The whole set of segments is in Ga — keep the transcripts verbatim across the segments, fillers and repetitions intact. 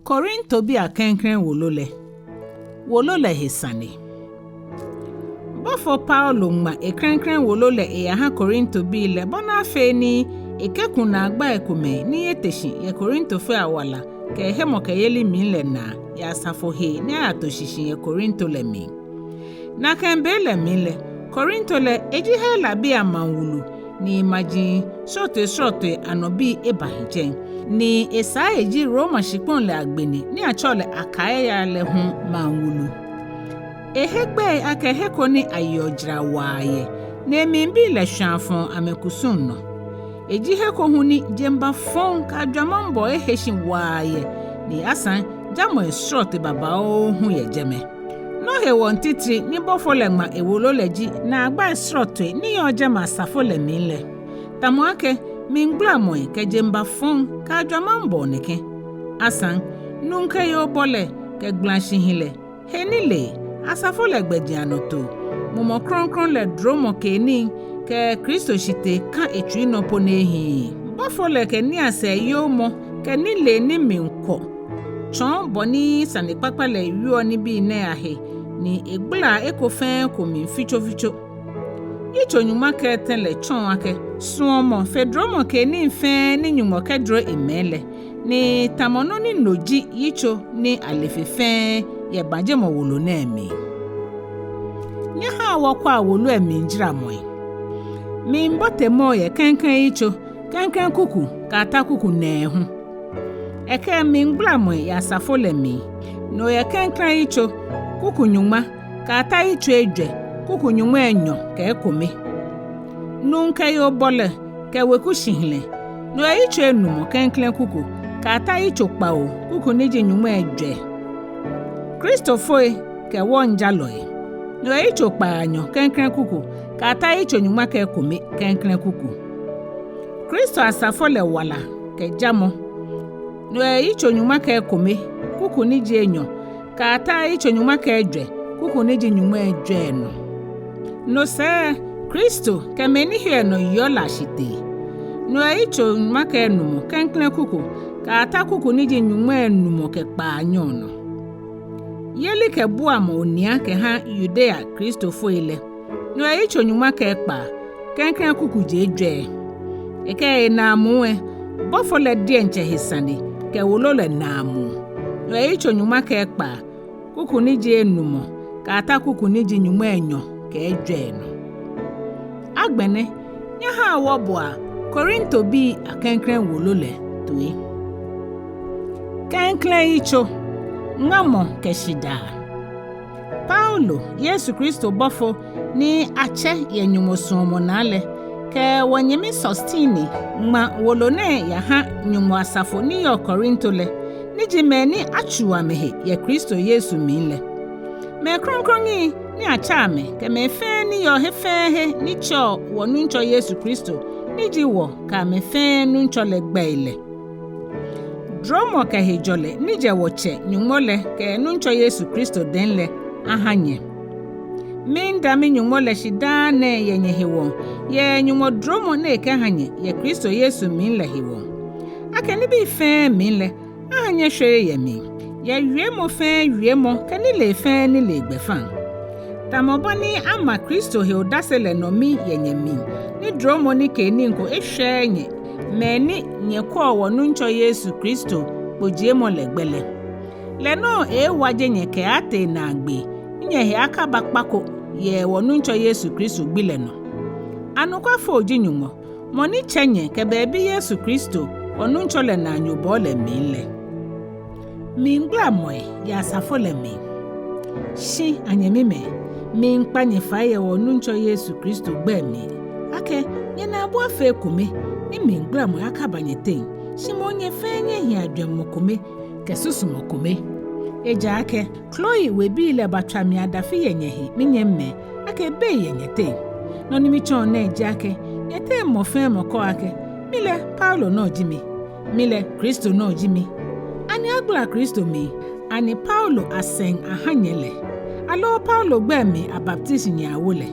Korintobii aklɛŋklɛŋ wolo lɛ. Wolo lɛ he sane. Bɔfo Paulo ŋma eklɛŋklɛŋ wolo lɛ eyaha Korintobii lɛ bɔ ni afee ni ekɛku naagbai komɛi ni ete shi yɛ Korintofoi awala kɛ hemɔkɛyeli mli lɛ naa yɛ asafo hee ni ayato shishi yɛ Korinto lɛ mli. Nakai be lɛ mli lɛ, Korinto lɛ eji Helabii amaŋ wulu, ni maji srɔtoi srɔtoi anɔ bii eba hi jɛi, ni esaa eji Roma shikpɔŋ lɛ agbɛnɛ ni atsɛɔ lɛ Akaia lɛ hu maŋ wulu. Ehe gbɛi akɛ he ko ni ayeɔ jara waa yɛ, ni emlibii lɛ shwãa fɔɔ amɛkusum nɔ. Eji he ko hu ni jeŋba fɔŋ kɛ ajwamaŋbɔɔ ehe shi waa yɛ, ni asaŋ jamɔi srɔtoi babaoo hu yɛ jɛmɛ. Nɔ hewɔ titri ni bɔfo lɛ ŋma ewolo lɛ ji naagbai srɔtoi ni yɔɔ jɛmɛ asafo lɛ mli lɛ. Tamɔ akɛ mligbalamɔi kɛ jeŋba fɔŋ kɛ ajwamaŋbɔɔ nɛkɛ. Asaŋ, nuu kɛ yoo bɔlɛ kɛ gbalashihilɛ, henilee, asafo lɛ gbɛjianɔtoo, Mumɔ Krɔŋkrɔŋ lɛ dromɔ keenii kɛ Kristo shitee ka etsui nɔ po ni ehiii. Bɔfo lɛ kɛ niiasɛɛ yomɔ kɛ nilee ni mli kwɔ tsɔɔ bɔ ni sanekpakpa lɛ wieɔ nibii nɛɛ ahe, ni egbalaa eko fɛɛ eko mli fitsofitso. Yitso nyɔŋma kɛ etɛ lɛ tsɔɔ akɛ suɔmɔ fe dromɔ keenii fɛɛ ni Nyɔŋmɔ kɛdro emɛi lɛ, ni tamɔ nɔ ni no ji yitso ni ale fe fɛɛ yɛ bajemɔ wolo nɛɛ mli. Nyɛhaa wɔkwɛa wolo lɛ mlijaramɔi. Mlibotemɔ yɛ klɛŋklɛŋ yitso, klɛŋklɛŋ kuku, kɛyata kuku nɛɛhu. Ekɛ mligbalamɔi yɛ asafo lɛ mli. No yɛ klɛŋklɛŋ yitso, kuku nyɔŋma, kɛyata yitso ejwɛ, kuku nyɔŋmai enyɔ kɛ ekome. Nuu kɛ yoo bɔlɛ kɛ weku shihilɛ. No yɛ yitso enumɔ, klɛŋklɛŋ kuku, kɛyata yitso kpawo, kuku ni ji nyɔŋmai ejwɛ. Kristofoi kɛ wɔŋjalɔi. No yɛ yitso kpaanyɔ, klɛŋklɛŋ kuku, kɛyata yitso nyɔŋma kɛ ekome, klɛŋklɛŋ kuku. Kristo asafo lɛ wala kɛ jamɔ. No yɛ yitso nyɔŋma kɛ ekome, kuku ni ji enyɔ, kɛyata yitso nyɔŋma kɛ ejwɛ, kuku ni ji nyɔŋmai ejwɛ nɔ. No sɛɛ, Kristo kɛ mɛi ni heɔ enɔ yeɔ lɛ ashitee. No yɛ yitso nyɔŋma kɛ enumɔ, klɛŋklɛŋ kuku, kɛyata kuku ni ji nyɔŋmai enumɔ kɛ kpaanyɔ nɔ. Yelikɛbuamɔ onia kɛha Yudea Kristofoi lɛ. No yɛ yitso nyɔŋma kɛ ekpaa, klɛŋklɛŋ kuku je ejwɛ. Ekɛ enaamuu lɛ, bɔfo lɛ diɛŋtsɛ he sane kɛ wolo lɛ naamuu. No yɛ yitso nyɔŋma kɛ ekpaa, kuku ni ji enumɔ, kɛyata kuku ni ji nyɔŋmai enyɔ kɛ ejwɛ nɔ. Agbɛnɛ, nyɛhaa wɔboa Korintobii aklɛŋklɛŋ wolo lɛ toi. Klɛŋklɛŋ yitso, ŋamɔ kɛ shidaa. Paulo, Yesu Kristo bɔfo ni atsɛ yɛ Nyɔŋmɔ suɔmɔ naa lɛ, kɛ wɔnyɛmi Sostene ŋma wolo nɛɛ yaha Nyɔŋmɔ asafo ni yɔɔ Korinto lɛ, ni ji mɛi ni atsuu amɛhe yɛ Kristo Yesu mli lɛ. Mɛi krɔŋkrɔŋi ni atsɛ amɛ, kɛ mɛi fɛɛ ni yɔɔ he fɛɛ he ni tsɛɔ wɔ Nuŋtsɔ Yesu Kristo, ni ji wɔ kɛ amɛ fɛɛ Nuŋtsɔ lɛ gbɛi lɛ. Dromɔ kɛ hejɔlɛ ni jɛ wɔ-Tsɛ Nyɔŋmɔ lɛ kɛ Nuŋtsɔ Yesu Kristo dɛŋ lɛ aha nyɛ. Miida mi-Nyɔŋmɔ lɛ shi daa nɛɛ yɛ nyɛhewɔ, yɛ Nyɔŋmɔ dromɔ ni ekɛha nyɛ yɛ Kristo Yesu mli lɛ hewɔ. Akɛ nibii fɛɛ mli lɛ, aha nyɛshwere yɛ mli, yɛ wiemɔ fɛɛ wiemɔ kɛ nilee fɛɛ nilee gbɛfaŋ. Tamɔ bɔ ni ama Kristo he odase lɛ nɔ mi yɛ nyɛmli, ni dromɔ nikeenii ko eshwɛɛɛ nyɛ, mɛi ni nyɛkwɛɔ wɔ Nuŋtsɔ Yesu Kristo kpojiemɔ lɛ gbɛ lɛ. Lɛ nɔŋŋ eeewaje nyɛ kɛaatee naagbee, ni nyɛhe akaba kpa ko yɛ wɔ Nuŋtsɔ Yesu Kristo gbi lɛ nɔ. Anɔkwafo ji Nyɔŋmɔ, mɔ ni tsɛ nyɛ kɛba eBi Yesu Kristo, wɔ Nuŋtsɔ lɛ naanyobɔɔ lɛ mli lɛ. Mligbalamɔi yɛ asafo lɛ mli. Shi, anyɛmimɛi, miikpa nyɛ fai yɛ wɔ Nuŋtsɔ Yesu Kristo gbɛi mli, akɛ nyɛnaabu afee ekome, ni mligbalamɔi akaba nyɛteŋ, shi moŋ nyɛ fɛɛ nyɛhiɛa jwɛŋmɔ kome kɛ susumɔ kome. Ejaakɛ Kloe webii lɛ batswa mi adafi yɛ nyɛhe, minyɛmimɛi, akɛ bei yɛ nyɛteŋ. Nɔ ni mitsɔɔ nɛɛ ji akɛ nyɛteŋ mɔ fɛɛ mɔ kɛɔ akɛ, mi lɛ Paulo nɔ ji mi, mi lɛ Kristo nɔ ji mi. Ani agbala Kristo mli? Ani Paulo asɛŋ aha nyɛ lɛ? Aloo Paulo gbɛi mli abaptisi nyɛ awo lɛ?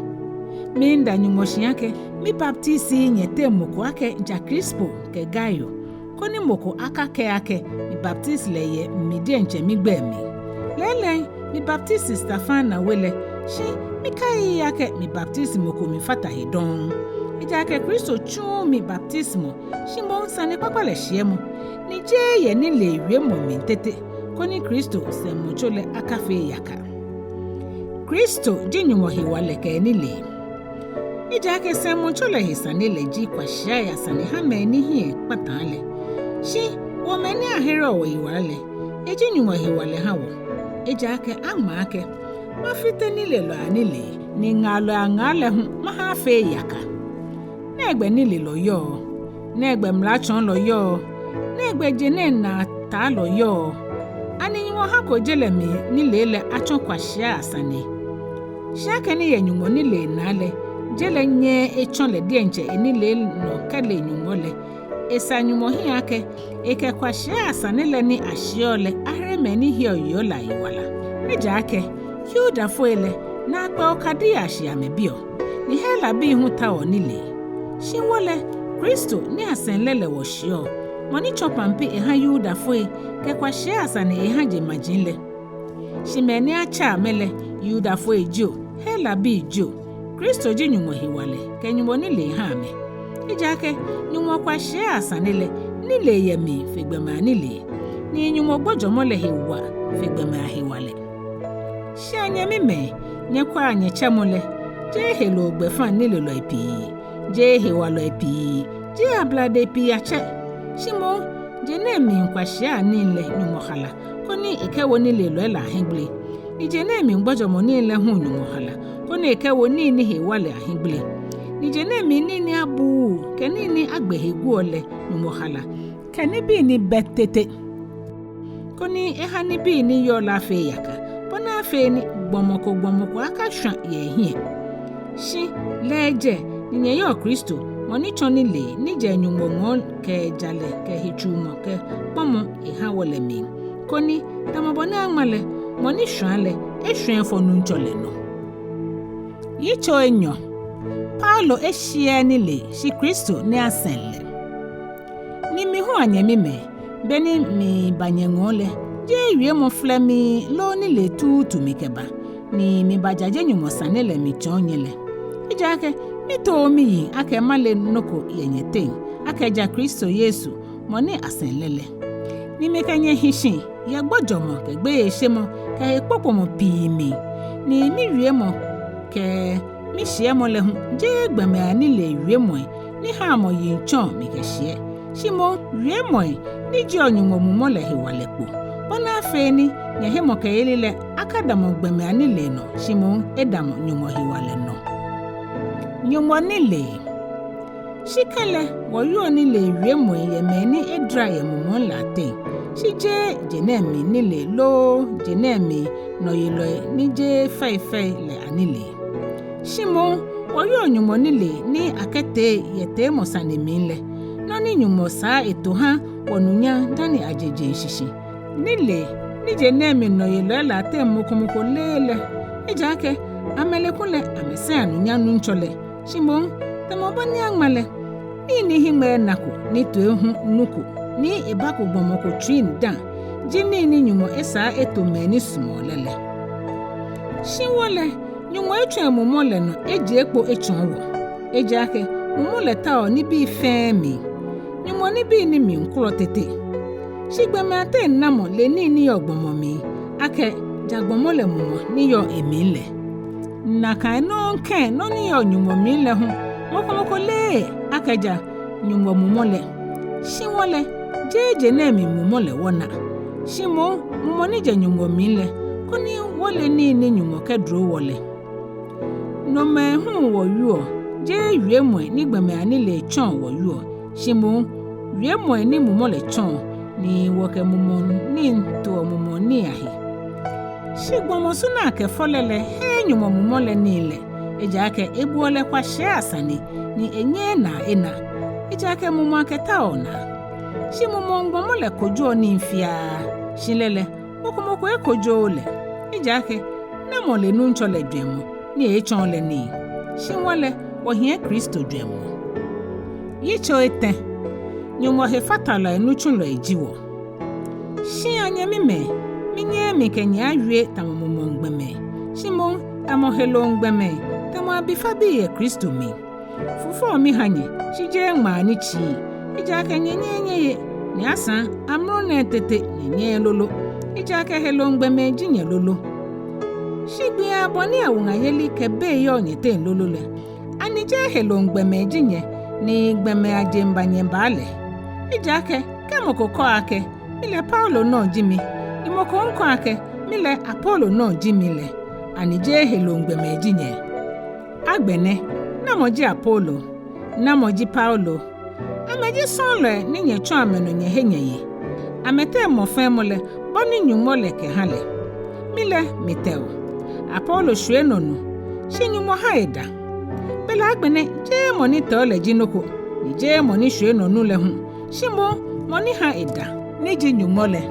Miida Nyɔŋmɔ shi akɛ mibaptisiii nyɛteŋ mɔ ko akɛ ja Krispo kɛ Gaio, koni mɔ ko akakɛɛ akɛ mibaptisi lɛ yɛ mi diɛŋtsɛ migbɛi mli. Lɛɛlɛŋ, mibaptisi Stefana we lɛ, shi mikaiii akɛ mibaptisi mɔ ko mifata he dɔŋŋ. Ejaakɛ Kristo tsuuu mi baptisimɔ, shi moŋ sanekpakpa lɛ shiɛmɔ, ni jeee yɛ nilee wiemɔ mli tete, koni Kristo sɛŋmɔtso lɛ akafee yaka. Kristo ji Nyɔŋmɔ hewalɛ kɛ enilee. Ejaakɛ sɛŋmɔtso lɛ he sane lɛ ji kwashiai asane ha mɛi ni hiɛ kpataa lɛ. Shi wɔ mɛi ni ahereɔ wɔyiwala lɛ, eji Nyɔŋmɔ hewalɛ ha wɔ. Ejaakɛ aŋma akɛ, mafite nilelɔi anilee, ni ŋaalɔi aŋaa lɛ hu maha afee yaka. Nɛgbɛ nilelɔ yɔɔ? Nɛgbɛ mlatsɔɔlɔ yɔɔ? Nɛgbɛ je nɛɛ naataalɔ yɔɔ? Ani Nyɔŋmɔ hako je lɛ mli nilee lɛ atsɔ kwashiai asane? Shi akɛni yɛ Nyɔŋmɔ nilee naa lɛ, je lɛ nyɛɛɛ etsɔ lɛ diɛŋtsɛ enilee nɔ kɛle Nyɔŋmɔ lɛ, esa Nyɔŋmɔ hiɛ akɛ ekɛ kwashiai asane lɛ ni ashiɛɔ lɛ ahere mɛi ni heɔ yeɔ lɛ ayiwala. Ejaakɛ Yudafoi lɛ, naakpɛɛ okadii ashi amɛbiɔ, ni Helabii hu taoɔ nilee. Shi wɔ lɛ, Kristo ni asɛŋ lɛ lɛ wɔshiɛɔ, mɔ ni tsɔ pampi eha Yudafoi, kɛ kwashiai asane eha jeŋmaji lɛ. Shi mɛi ni atsɛ amɛ lɛ, Yudafoi jio, Helabii jio, Kristo ji Nyɔŋmɔ hewalɛ kɛ Nyɔŋmɔ nilee ha amɛ. Ejaakɛ Nyɔŋmɔ kwashiai asane lɛ, nilee yɛ mli fe gbɔmɛi anilee, ni Nyɔŋmɔ gbɔjɔmɔ lɛ he wa fe gbɔmɛi ahewalɛ. Shi anyɛmimɛi, nyɛkwɛa nyɛtsɛmɔ lɛ, jeee heloo gbɛfaŋ nilelɔi pii, jeee hewalɔi pii, jeee abladei pii atsɛ. Shi moŋ, je nɛɛ mli kwashiai anii lɛ Nyɔŋmɔ hala, koni ekɛwo nilelɔi lɛ ahiɛgble. Ni je nɛɛ mli gbɔjɔmɔ nii lɛ hu Nyɔŋmɔ hala, koni ekɛwo nii ni he wa lɛ ahiɛgble. Ni je nɛɛ mli nii ni abuuu kɛ nii ni agbe he guɔ lɛ Nyɔŋmɔ hala, kɛ nibii ni bɛ tete, koni eha nibii ni yɔɔ lɛ afee yaka, bɔ ni afee ni gbɔmɔ ko gbɔmɔ ko akashwa yɛ ehiɛ. Shi lɛ ejɛ ni nyɛyɔɔ Kristo, mɔ ni tsɔ nilee ni jɛ Nyɔŋmɔ ŋɔɔ kɛ jalɛ kɛ hetsuumɔ kɛ kpɔmɔ eha wɔ lɛ mli, koni, tamɔ bɔ ni aŋma lɛ, mɔ ni shwaa lɛ, eshwa efɔ Nuŋtsɔ lɛ nɔ. Yitso enyɔ. Paulo eshiɛɛɛ nilee, shi Kristo ni asɛŋ lɛ. Ni mi hu anyɛmimɛi, beni miba nyɛŋɔɔ lɛ, jeee wiemɔ flɛmii loo nilee tuutu mikɛba, ni mibajaje Nyɔŋmɔ sane lɛ mitsɔɔ nyɛ lɛ. Ejaakɛ mitooo miyiŋ akɛ male nɔ ko yɛ nyɛteŋ, akɛ ja Kristo Yesu, mɔ ni asɛŋ lɛ lɛ. Ni mikɛ nyɛ hi shi yɛ gbɔjɔmɔ kɛ gbeyeishemɔ kɛ hekpokpomɔ pii mli, ni miwiemɔ kɛ mishiɛmɔ lɛ hu jeee gbɔmɛi anilee wiemɔi ni haa mɔ yiŋ tsɔɔ mikɛshiɛ, shi moŋ wiemɔi ni jieɔ Nyɔŋmɔ Mumɔ lɛ hewalɛ kpo, bɔ ni afee ni nyɛhemɔkɛyeli lɛ akadamɔ gbɔmɛi anilee nɔ, shi moŋ edamɔ Nyɔŋmɔ hewalɛ nɔ. Nyɔŋmɔ nilee. Shi kɛlɛ, wɔwieɔ nilee wiemɔi yɛ mɛi ni edara yɛ mumɔŋ lɛ ateŋ, shi jeee je nɛɛ mli nilee loo je nɛɛ mli nɔyelɔi ni jeee fɛifɛi lɛ anilee. Shi moŋ, wɔwieɔ Nyɔŋmɔ nilee ni akɛtee yɛ teemɔ sane mli lɛ, nɔ ni Nyɔŋmɔ saa eto ha wɔnunyam dani aje jeŋ shishi. Nilee ni je nɛɛ mli nɔyelɔi lɛ ateŋ mɔ ko mɔ ko leee lɛ, ejaakɛ amɛle kulɛ amɛsɛŋ anunyam Nuŋtsɔ lɛ, shi moŋ, tamɔ bɔ ni aŋma lɛ, nii ni hiŋmɛi nako, ni tooi hu nuko, ni ebako gbɔmɔ ko tsuiŋ dã, ji nii ni Nyɔŋmɔ esaa eto mɛi ni sumɔɔ lɛ lɛ. Shi wɔ lɛ, Nyɔŋmɔ etsɔ emumɔ lɛ nɔ ejie kpo etsɔɔ wɔ. Ejaakɛ mumɔ lɛ taoɔ nibii fɛɛ mli, Nyɔŋmɔ nibii ni mli kwɔlɔ tete. Shi gbɔmɛi ateŋ namɔ le nii ni yɔɔ gbɔmɔ mli, akɛ ja gbɔmɔ lɛ mumɔ ni yɔɔ emli lɛ? Nakai nɔŋŋ kɛ nɔ ni yɔɔ Nyɔŋmɔ mli lɛ hu, mɔ ko mɔ ko leee, akɛ ja Nyɔŋmɔ Mumɔ lɛ. Shi wɔ lɛ, jeee je nɛɛ mli mumɔ lɛ wɔna, shi moŋ mumɔ ni jɛ Nyɔŋmɔ mli lɛ, koni wɔle nii ni Nyɔŋmɔ kɛduro wɔ lɛ. Nomɛi hu wɔwieɔ, jeee wiemɔi ni gbɔmɛi anilee tsɔɔ wɔwieɔ, shi moŋ wiemɔi ni mumɔ lɛ tsɔɔ, ni wɔkɛ mumɔŋ nii toɔ mumɔŋ nii ahe. Shi gbɔmɔ su ni akɛfɔ lɛ lɛ heee Nyɔŋmɔ Mumɔ lɛ nii lɛ, ejaakɛ ebuɔ lɛ kwashiai asane, ni enyɛɛɛ naa ena, ejaakɛ mumɔ akɛtaoɔ naa. Shi mumɔŋ gbɔmɔ lɛ kojoɔ nii fiaa, shi lɛ lɛ, mɔ ko mɔ ko ekojooo lɛ, ejaakɛ namɔ le Nuŋtsɔ lɛ jwɛŋmɔ ni eeetsɔɔ lɛ nii? Shi wɔ lɛ, wɔhiɛ Kristo jwɛŋmɔ. Yitso etɛ. Nyɔŋmɔ hefatalɔi nitsulɔi ji wɔ. Shi anyɛmimɛi, minyɛɛɛ mikɛ nyɛ awie tamɔ mumɔŋ gbɔmɛi, shi moŋ tamɔ helooŋ gbɔmɛi, tamɔ abifabii yɛ Kristo mli. Fufɔ miha nyɛ, shi jeee ŋmaa ni tsii, ejaakɛ nyɛnyɛɛɛ nyɛye, ni asaŋ amrɔ nɛɛ tete nyɛnyɛɛɛ lolo, ejaakɛ helooŋ gbɔmɛi ji nyɛ lolo. Shi gbii abɔ ni awuŋayeli kɛ bei yɔɔ nyɛteŋ lolo lɛ, ani jeee helooŋ gbɔmɛi ji nyɛ, ni gbɔmɛi ajeŋba nyɛbaa lɛ? Ejaakɛ kɛ mɔ ko kɛɔ akɛ, mi lɛ Paulo nɔ ji mi, ni mɔ ko hu kɛɔ akɛ, mi lɛ Apolo nɔ ji mi lɛ, ani jeee helooŋ gbɔmɛi ji nyɛ? Agbɛnɛ, namɔ ji Apolo? Namɔ ji Paulo? Amɛji sɔɔlɔi ni nyɛtsɔ amɛnɔ nyɛhe nyɛye. Amɛteŋ mɔ fɛɛ mɔ lɛ, bɔ ni Nyɔŋmɔ lɛ kɛha lɛ. Mi lɛ, mitɛo. Apolo shwie nɔ nu, shi Nyɔŋmɔ ha eda. Belɛ agbɛnɛ, jeee mɔ ni tɛo lɛ ji nɔ ko, ni jeee mɔ ni shwie nɔ nu lɛ hu, shi moŋ mɔ ni ha eda, ni ji Nyɔŋmɔ lɛ.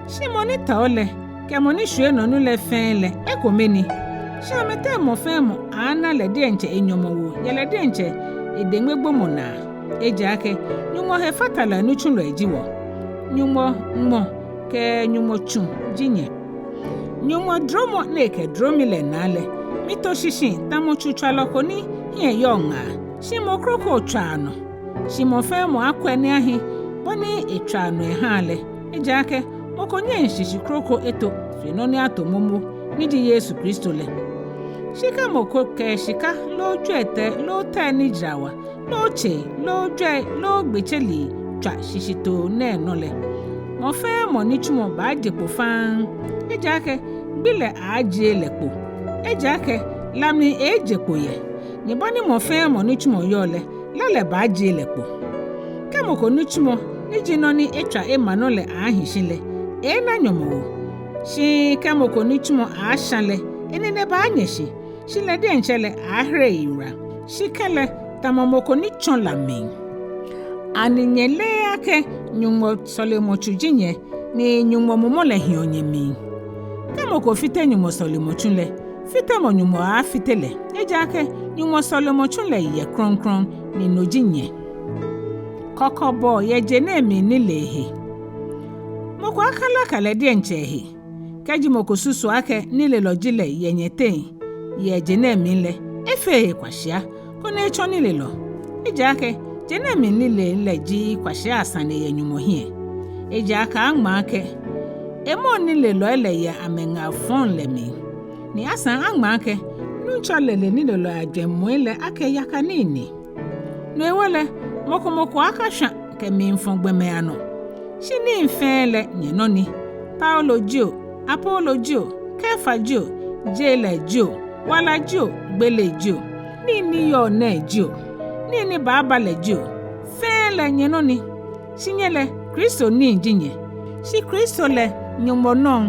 Shi mɔ ni tɛo lɛ kɛ mɔ ni shwie nɔ nu lɛ fɛɛ lɛ, ekome ni. Shi amɛteŋ mɔ fɛɛ mɔ aaana lɛ diɛŋtsɛ enyɔmɔwoo yɛ lɛ diɛŋtsɛ edeŋmegbomɔ naa. Ejaakɛ Nyɔŋmɔ hefatalɔi nitsulɔi ji wɔ. Nyɔŋmɔ ŋmɔ kɛ Nyɔŋmɔ tsu ji nyɛ. Nyɔŋmɔ dromɔ ni ekɛduro mi lɛ naa lɛ, mito shishi tamɔ tsutswalɔ ko ni hiɛ yɔɔ ŋaa, shi mɔ kroko tswaa nɔ. Shi mɔ fɛɛ mɔ akwɛ ni ahi bɔ ni etswaa nɔ ehaa lɛ. Ejaakɛ mɔ ko nyɛŋ shishi kroko eto fe nɔ ni ato momo, ni ji Yesu Kristo lɛ. Shi kɛ mɔ ko kɛ shika loo jwiɛtɛi loo tɛi ni jara wa, loo tsei loo jwɛi loo gbetseli tswa shishitoo nɛɛ nɔ lɛ, mɔ fɛɛ mɔ nitsumɔ baaje kpo faŋŋ. Ejaakɛ gbi lɛ aaajie lɛ kpo. Ejaakɛ la mli eeeje kpo yɛ, ni bɔ ni mɔ fɛɛ mɔ nitsumɔ yɔɔ lɛ, la lɛ baajie lɛ kpo. Kɛ mɔ ko nitsumɔ ni ji nɔ ni etswa ema nɔ lɛ aahi shi lɛ, eeena nyɔmɔwoo. Shi kɛ mɔ ko nitsumɔ aasha lɛ, enine baanyɛ shi, shi lɛ diɛŋtsɛ lɛ aaahere eyiwala. Shi kɛlɛ, tamɔ mɔ ko ni tsɔ la mli. Ani nyɛleee akɛ Nyɔŋmɔ sɔlemɔtsu ji nyɛ, ni Nyɔŋmɔ mumɔ lɛ hiɔ nyɛmli? Kɛ mɔ ko fite Nyɔŋmɔ sɔlemɔtsu lɛ, fitemɔ Nyɔŋmɔ aaafite lɛ, ejaakɛ Nyɔŋmɔ sɔlemɔtsu lɛ yɛ krɔŋkrɔŋ, ni no ji nyɛ. Kɔkɔbɔɔ yɛ je nɛɛ mli nilee he. Mɔ ko akalaka lɛ diɛŋtsɛ ehe. Kɛji mɔ ko susuɔ akɛ nilelɔ ji lɛ yɛ nyɛteŋ yɛ je nɛɛ mli lɛ, efee ehe kwashia, koni etsɔ nilelɔ. Ejaakɛ je nɛɛ mli nilee lɛ ji kwashiai asane yɛ Nyɔŋmɔ hiɛ. Ejaakɛ aŋma akɛ, emɔɔ nilelɔi lɛ yɛ amɛŋaa fɔŋ lɛ mli. Ni asaŋ aŋma akɛ, Nuŋtsɔ lɛ le nilelɔi ajwɛŋmɔi lɛ akɛ yaka nii ni. No hewɔ lɛ, mɔ ko mɔ ko akashwa kɛ mlifu gbɔmɛi anɔ. Shi nii fɛɛ lɛ nyɛnɔ ni. Paulo jio, Apolo jio, Kefa jio, je lɛ jio, wala jio, gbele jio, nii ni yɔɔ nɛɛ jio, nii ni baaba lɛ jio, fɛɛ lɛ nyɛnɔ ni. Shi nyɛ lɛ, Kristo nii ji nyɛ, shi Kristo lɛ Nyɔŋmɔ nɔŋ.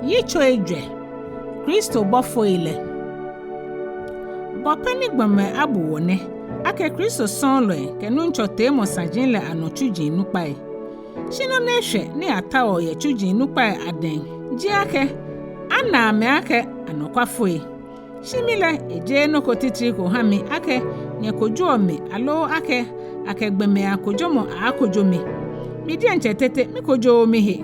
Yitso ejwɛ. Kristo bɔfoi lɛ. Bɔ pɛ ni gbɔmɛi abu wɔ nɛ, akɛ Kristo sɔɔlɔi kɛ Nuŋtsɔ teemɔ saji lɛ anɔ tsuji nukpai. Shi nɔ ni eshwɛ ni ataoɔ yɛ tsuji nukpai adɛŋ ji akɛ ana amɛ akɛ anɔkwafoi. Shi mi lɛ, ejeee nɔ ko titri ko ha mi akɛ nyɛkojoɔ mi aloo akɛ akɛ gbɔmɛi akojomɔ aaakojo mi. Mi diɛŋtsɛ tete mikojooo mihe.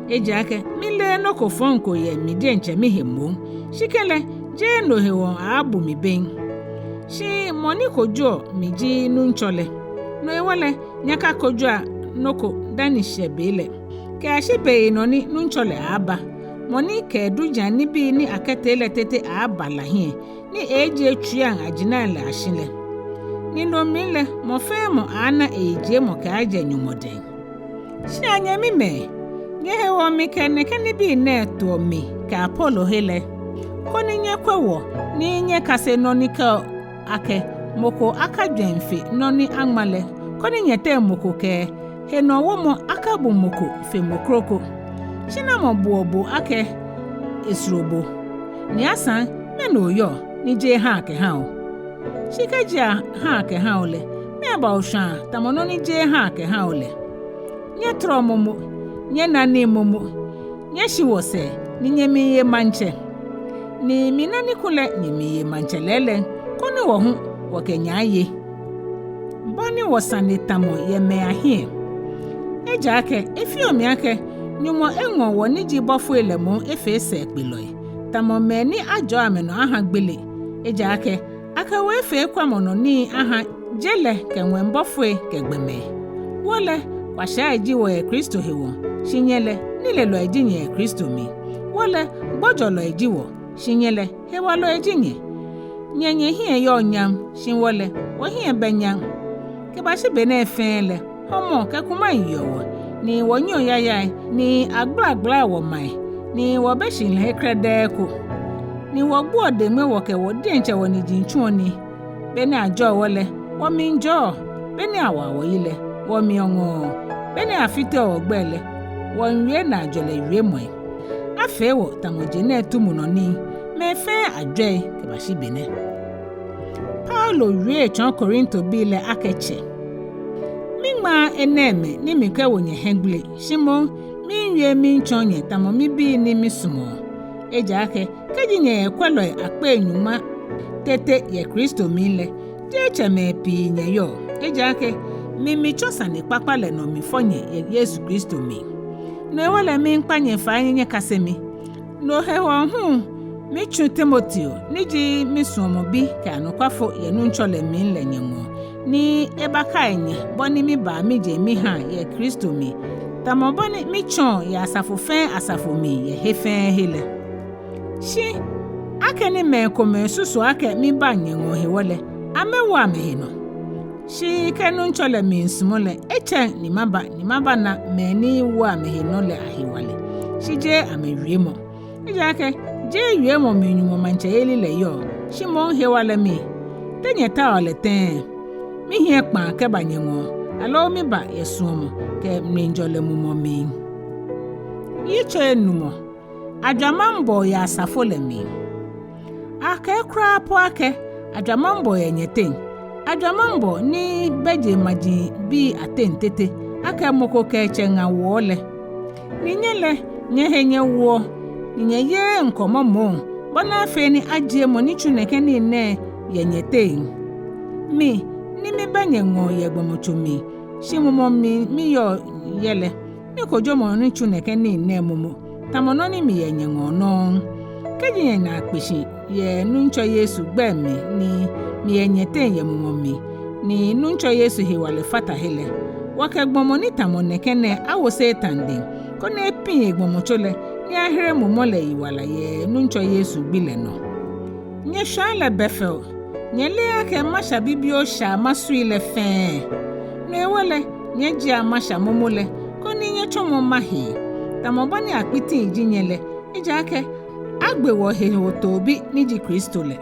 Ejaakɛ mileee nɔ ko fɔŋ ko yɛ mi diɛŋtsɛ mihe moŋ, shi kɛlɛ, jeee no hewɔ aaabu mi bem. Shi mɔ ni kojoɔ mi ji Nuŋtsɔ lɛ. No hewɔ lɛ, nyɛkakojoa nɔ ko dani shɛ be lɛ, kɛyashi beyinɔ ni Nuŋtsɔ lɛ aaaba, mɔ ni kɛ duŋ nibii ni akɛtee lɛ tete aaaba la hiɛ, ni eeejie tsuiiaŋ ajinai lɛ ashi lɛ. Ni no mli lɛ, mɔ fɛɛ mɔ aaana eyijiemɔ kɛaajɛ Nyɔŋmɔ dɛŋ. Shi anyɛmimɛi, nyɛhewɔ mikɛ nɛkɛ nibii nɛɛ toɔ mi kɛ Apolo he lɛ, koni nyɛkwɛ wɔ ni nyɛkase nɔ ni kɛɔ akɛ mɔ ko akajwɛŋ fe nɔ ni aŋma lɛ, koni nyɛteŋ mɔ ko kɛ henɔwomɔ akabu mɔ ko fe mɔ kroko. Shi namɔ buɔ bo akɛ esoro bo? Ni asaŋ, mɛni oyɔɔ ni jeee ha akɛha o? Shi kɛji aha akɛha o lɛ, mɛɛba oshwaa tamɔ nɔ ni jeee ha akɛha o lɛ? Nyɛtɔrɔ momo, nyɛna nii momo, nyɛshi wɔsɛɛ, ni nyɛmiiye maŋtsɛ. Ni mina ni kulɛ nyɛmiiye maŋtsɛ lɛɛlɛŋ, koni wɔ hu wɔkɛ nyɛ aye. bɔ ni wɔsane tamɔ yɛ mɛi ahiɛ. Ejaakɛ efeɔ mi akɛ Nyɔŋmɔ eŋɔ wɔ ni ji bɔfoi lɛ moŋ efee sɛɛkpelɔi, tamɔ mɛi ni ajɔɔ amɛnɔ aha gbele. Ejaakɛ akɛ wɔ efee kwɛmɔnɔ nii aha je lɛ kɛ ŋwɛi bɔfoi kɛ gbɔmɛi. Wɔ lɛ, kwashiai ji wɔ yɛ Kristo hewɔ, shi nyɛ lɛ, nilelɔi ji nyɛ yɛ Kristo mli. Wɔ lɛ, gbɔjɔlɔi ji wɔ, shi nyɛ lɛ, hewalɔi ji nyɛ. Nyɛ nyɛhiɛ yɔɔ nyam, shi wɔ lɛ, wɔhiɛ bɛ nyam. Kɛbashi be nɛɛ fɛɛ lɛ, hɔmɔ kɛ kumai yeɔ wɔ, ni wɔnyiɛɔ yayai, ni agbalagbalaa wɔmai, ni wɔbɛ shihilɛhe krɛdɛɛ ko, ni wɔgboɔ deŋme wɔkɛ wɔ diɛŋtsɛ wɔniji tsuɔ nii. Be ni ajɔɔ wɔ lɛ, wɔmli jɔɔ; be ni awaa wɔ yi lɛ, wɔmli ŋɔɔ; be ni afiteɔ wɔgbɛi lɛ, wɔmiiwie naajɔlɛ wiemɔi. Afee wɔ tamɔ je nɛɛ tumu nɔ nii, mɛi fɛɛ ajwɛi kɛbashi be nɛ. Paulo wie etsɔɔ Korintobii lɛ akɛ tsɛ. Miŋmaaa enɛɛmɛi ni mikɛwo nyɛ hiɛgbele, shi moŋ miiwie miitsɔɔ nyɛ tamɔ mibii ni misumɔɔ. Ejaakɛ kɛji nyɛyɛ kwɛlɔi akpei nyɔŋma tete yɛ Kristo mli lɛ, jeee tsɛmɛi pii nyɛyɔɔ. Ejaakɛ mi mitsɔ sanekpakpa lɛ nɔ mifɔ nyɛ yɛ Yesu Kristo mli. No hewɔ lɛ miikpa nyɛ fai ni nyɛkase mi. No hewɔ hu mitsu Timoteo, ni ji misuɔmɔ bi kɛ anɔkwafo yɛ Nuŋtsɔ lɛ mli lɛ nyɛŋɔɔ, ni ebakai nyɛ bɔ ni mibaa mijeŋ mihaa yɛ Kristo mli, tamɔ bɔ ni mitsɔɔ yɛ asafo fɛɛ asafo mli yɛ he fɛɛ he lɛ. Shi akɛni mɛi komɛi susuɔ akɛ mibaŋ nyɛŋɔɔ hewɔ lɛ, amɛwo amɛhe nɔ. Shi kɛ Nuŋtsɔ lɛ miisumɔ lɛ, etsɛŋ ni maba, ni mabana mɛi ni woɔ amɛhe nɔ lɛ ahewalɛ, shi jeee amɛwiemɔ. Ejaakɛ jeee wiemɔ mli Nyɔŋmɔ maŋtsɛyeli lɛ yɔɔ, shi moŋ hewalɛ mli. Te nyɛtaoɔ lɛ tɛŋŋ? Mihiɛ kpãa kɛba nyɛŋɔɔ, aloo miba yɛ suɔmɔ kɛ mlijɔlɛ mumɔ mli? Yitso enumɔ. Ajwamaŋbɔɔ yɛ asafo lɛ mli. Akɛɛ kwraa po akɛ ajwamaŋbɔɔ yɛ nyɛteŋ, ajwamaŋbɔɔ ni bɛ jeŋmajiaŋbii ateŋ tete, akɛ mɔ ko kɛ etsɛ ŋa wɔɔ lɛ. Ni nyɛ lɛ, nyɛhe nyɛwoɔ, ni nyɛyeee ŋkɔmɔ moŋ, bɔ ni afee ni ajie mɔ ni tsu nɛkɛ nii nɛɛ yɛ nyɛteŋ. Mi ni mibɛ nyɛŋɔɔ yɛ gbɔmɔtso mli, shi mumɔ mli miyɔɔ yɛ lɛ, mikojo mɔ ni tsu nɛkɛ nii nɛɛ momo, tamɔ nɔ ni miyɛ nyɛŋɔɔ nɔŋŋ. Kɛji nyɛnaa kpe shi yɛ Nuŋtsɔ Yesu gbɛi mli ni miyɛ nyɛteŋ yɛ mumɔ mli, ni Nuŋtsɔ Yesu hewalɛ fata he lɛ, wɔkɛ gbɔmɔ ni tamɔ nɛkɛ nɛɛ awo Satan dɛŋ, koni epiŋ egbɔmɔtso lɛ, ni ahere mumɔ lɛ yiwala yɛ Nuŋtsɔ Yesu gbi lɛ nɔ. Nyɛshwãa lɛ bɛ fɛo. Nyɛleee akɛ masha bibioo shaa masui lɛ fɛɛ? No hewɔ lɛ, nyɛjiea masha momo lɛ, koni nyɛtsɔmɔ ma hee, tamɔ bɔ ni akpitiŋ ji nyɛ lɛ, ejaakɛ agbe wɔhe hotoobi ni ji Kristo lɛ.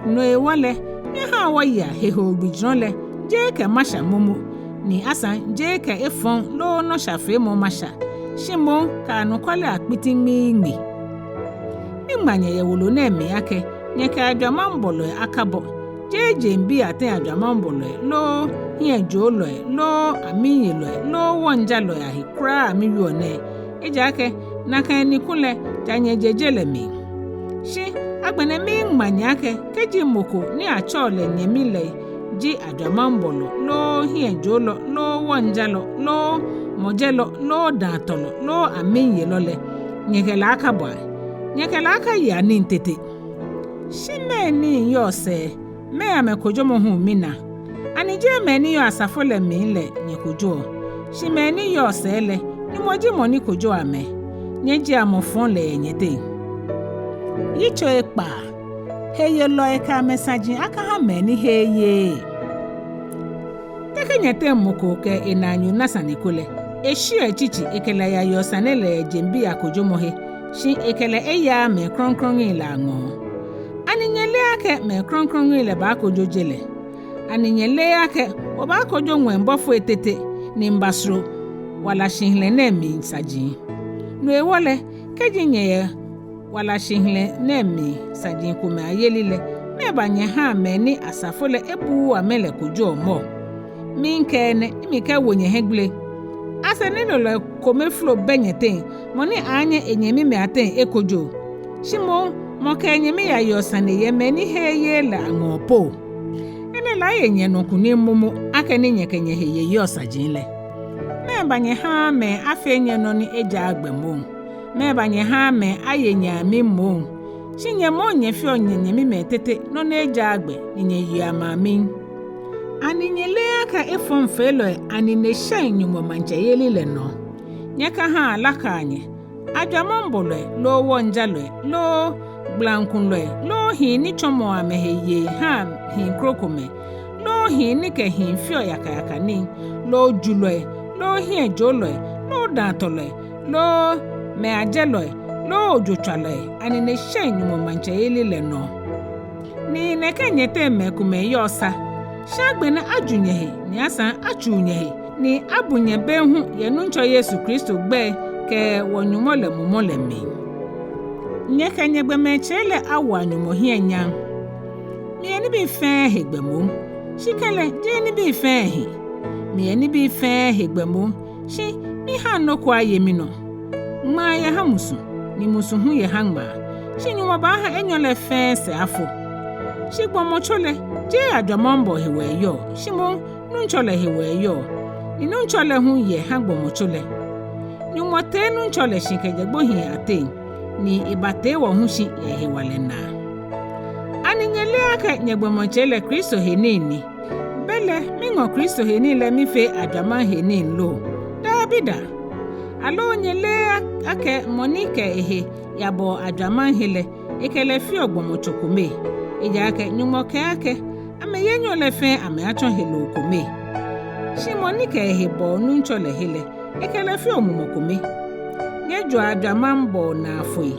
No hewɔ lɛ, nyɛhaa wɔyea hehoo gbijurɔ lɛ, jeee kɛ masha momo, ni asaŋ jeee kɛ efɔŋ loo nɔshafeemɔ masha, shi moŋ kɛ anɔkwale akpiti ŋmiiŋmi. Miŋma nyɛ yɛ wolo nɛɛ mli akɛ nyɛkɛ ajwamaŋbɔlɔi akabɔ, jeee jeŋbii ateŋ ajwamaŋbɔlɔi, loo hiɛjoolɔi, loo amimyelɔi, loo wɔŋjalɔi ahe kwraa miwieɔ nɛɛ, ejaakɛ nakai ni kulɛ ja nyɛje je lɛ mli. Shi agbɛnɛ miŋma nyɛ akɛ kɛji mɔ ko ni atsɛɔ lɛ nyɛmi lɛ ji ajwamaŋbɔlɔ, loo hiɛjoolɔ, loo wɔŋjalɔ, loo mɔjɛlɔ, loo dãatɔlɔ, loo amimyelɔ lɛ, nyɛkɛ lɛ akabɔa, nyɛkɛ lɛ akayea nii tete. Shi mɛi ni yɔɔ sɛɛ, mɛɛ amɛkojomɔ hu mina? Ani jeee mɛi ni yɔɔ asafo lɛ mli lɛ nyɛkojoɔ? Shi mɛi ni yɔɔ sɛɛ lɛ, Nyɔŋmɔ ji mɔ ni kojoɔ amɛ. Nyɛjiea mɔ fɔŋ lɛ yɛ nyɛteŋ. Yitso ekpaa. Heyelɔi kɛ amɛsaji akaha mɛi ni heee yeee. Te kɛ nyɛteŋ mɔ ko kɛ enaanyo na sane ko lɛ, eshiɔ etsitsi ekɛ lɛ yayeɔ sane lɛ yɛ jeŋbii akojomɔhe, shi ekɛ lɛ eyaaa mɛi krɔŋkrɔŋi lɛ aŋɔɔ? Ani nyɛleee akɛ mɛi krɔŋkrɔŋi lɛ baakojo je lɛ? Ani nyɛleee akɛ wɔbaakojo ŋwɛi bɔfoi tete ni miibasoro wala shihilɛ nɛɛ mli saji? No hewɔ lɛ, kɛji nyɛyɛ wala shihilɛ nɛɛ mli saji komɛi ayeli lɛ, mɛɛba nyɛhaa mɛi ni asafo lɛ ebuuu amɛ lɛ kojoɔ mɔ? Miikɛɛ enɛ ni mikɛwo nyɛ hiɛgbele. Asaŋ nilelɔ kome flo bɛ nyɛteŋ, mɔ ni aaanyɛ enyɛmimɛi ateŋ ekojo, shi moŋ mɔ kɛ enyɛmi yayeɔ sane yɛ mɛi ni heee yeee lɛ aŋɔɔ po. Enɛ Lɛ aye nyɛnɔ kunim momo akɛni nyɛkɛ nyɛhe yeyeɔ saji lɛ. Mɛɛba nyɛhaaa mɛi afee nyɛ nɔ ni ejaaa gbɛ moŋ? Mɛɛba nyɛhaaa mɛi aye nyɛ amim moŋ? Shi nyɛ moŋ nyɛfeɔ nyɛnyɛmimɛi tete nɔ ni ejaaa gbɛ, ni nyɛyeɔ amɛ amim. Ani nyɛleee akɛ efɔŋfeelɔi anine shɛŋ Nyɔŋmɔ maŋtsɛyeli lɛ nɔ? Nyɛkahaa alakaa nyɛ, ajwamaŋbɔlɔi loo wɔŋjalɔi loo gblankulɔi loo hii ni tsɔmɔɔ amɛhe yei haa hii krokomɛi loo hii ni kɛ hii feɔ yakayaka nii loo julɔi loo hiɛjoolɔi loo dãatɔlɔi loo mɛi ajɛlɔi loo ojotswalɔi anine shɛŋ Nyɔŋmɔ maŋtsɛyeli lɛ nɔ. Ni nɛkɛ nyɛteŋ mɛi komɛi yɔɔ sa, shi agbɛnɛ aju nyɛhe, ni asaŋ atsuu nyɛhe, ni abu nyɛ bem hu yɛ Nuŋtsɔ Yesu Kristo gbɛi kɛ wɔ-Nyɔŋmɔ lɛ Mumɔ lɛ mli. Nyɛkɛ nyɛgbɔmɔtsei lɛ awoa Nyɔŋmɔ hiɛ nyam. Miyɛ nibii fɛɛ hegbɛ moŋ, shi kɛlɛ jeee nibii fɛɛ hi. Miyɛ nibii fɛɛ hegbɛ moŋ, shi mihaŋ nɔ ko aye minɔ. Ŋmaa yɛ ha musu, ni musu hu yɛ ha ŋmaa, shi Nyɔŋmɔ baaha enyɔ lɛ fɛɛ sɛɛ afo. Shi gbɔmɔtso lɛ, jeee ajwamaŋbɔɔ hewɔ eyɔɔ, shi moŋ Nuŋtsɔ lɛ hewɔ eyɔɔ, ni Nuŋtsɔ lɛ hu yɛ ha gbɔmɔtso lɛ. Nyɔŋmɔ tee Nuŋtsɔ lɛ shi kɛjɛ gbohii ateŋ, ni ebatee wɔ hu shi yɛ ehewalɛ naa. Ani nyɛleee akɛ nyɛgbɔmɔtsei lɛ Kristo he nii ni? Belɛ miŋɔ Kristo he nii lɛ mifee ajwamaŋ he nii lo? Dabida! Aloo nyɛleee akɛ mɔ ni kɛ ehe yabɔɔ ajwamaŋ he lɛ, ekɛ lɛ feɔ gbɔmɔtso kome? Ejaakɛ Nyɔŋmɔ kɛɛ akɛ, amɛyi enyɔ lɛ fɛɛ amɛaatsɔ heloo kome. Shi mɔ ni kɛ ehe bɔɔ Nuŋtsɔ lɛ he lɛ, ekɛ lɛ feɔ mumɔ kome. Nyɛjoa ajwamaŋbɔɔ naa foi.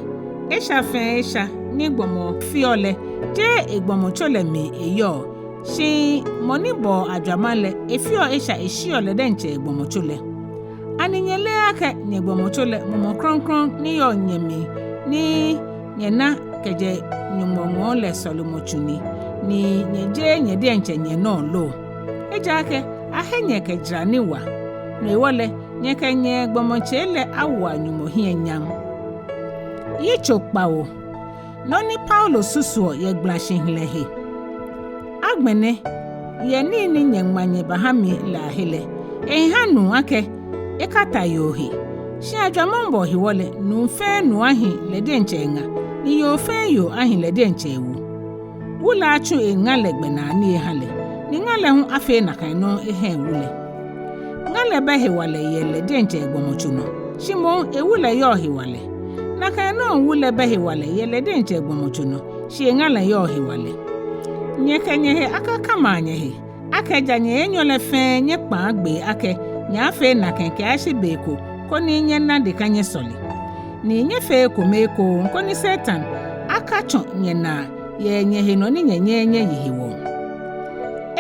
Esha fɛɛ esha ni gbɔmɔ feɔ lɛ, jeee egbɔmɔtso lɛ mli eyɔɔ, shi mɔ ni bɔɔ ajwamaŋ lɛ, efeɔ esha eshiɔ lɛ diɛŋtsɛ egbɔmɔtso lɛ. Ani nyɛleee akɛ nyɛgbɔmɔtso lɛ Mumɔ Krɔŋkrɔŋ ni yɔɔ nyɛmli ni nyɛna kɛjɛ Nyɔŋmɔ ŋɔɔ lɛ sɔlemɔtsu ni, ni nyɛjeee nyɛ diɛŋtsɛ nyɛnɔ lo? Ejaakɛ ahe nyɛ kɛ jara ni wa. No hewɔ lɛ, nyɛkɛ nyɛgbɔmɔtsei lɛ awoa Nyɔŋmɔ hiɛ nyam. Yitso kpawo. Nɔ ni Paulo susuɔ yɛ gbalashihilɛ he. Agbɛnɛ, yɛ nii ni nyɛŋma nyɛbaha mi lɛ ahe lɛ, ehi ha nuu akɛ ekata yoo he. Shi ajwamaŋbɔɔ hewɔ lɛ, nuu fɛɛ nuu ahi lɛ diɛŋtsɛ eŋa, ni yoo fɛɛ yoo ahi lɛ diɛŋtsɛ ewu. Wu lɛ atsu eŋa lɛ gbɛnaa nii eha lɛ, ni ŋa lɛ hu afee nakai nɔŋŋ eha ewu lɛ. Ŋa lɛ bɛ hewalɛ yɛ lɛ diɛŋtsɛ egbɔmɔtso nɔ, shi moŋ ewu lɛ yɔɔ hewalɛ. Nakai nɔŋŋ wu lɛ bɛ hewalɛ yɛ lɛ diɛŋtsɛ egbɔmɔtso nɔ, shi eŋa lɛ yɔɔ hewalɛ. Nyɛkɛ nyɛhe akakama nyɛhe, akɛ ja nyɛyi enyɔ lɛ fɛɛ nyɛkpaa gbee akɛ nyɛaafee nakai kɛyashi be ko koni nyɛna deka nyɛsɔle. Ni nyɛfee ekome ekoŋŋ koni Satan akatsɔ nyɛnaa yɛ nyɛhenɔ ni nyɛnyɛɛɛ nyɛye hewɔ.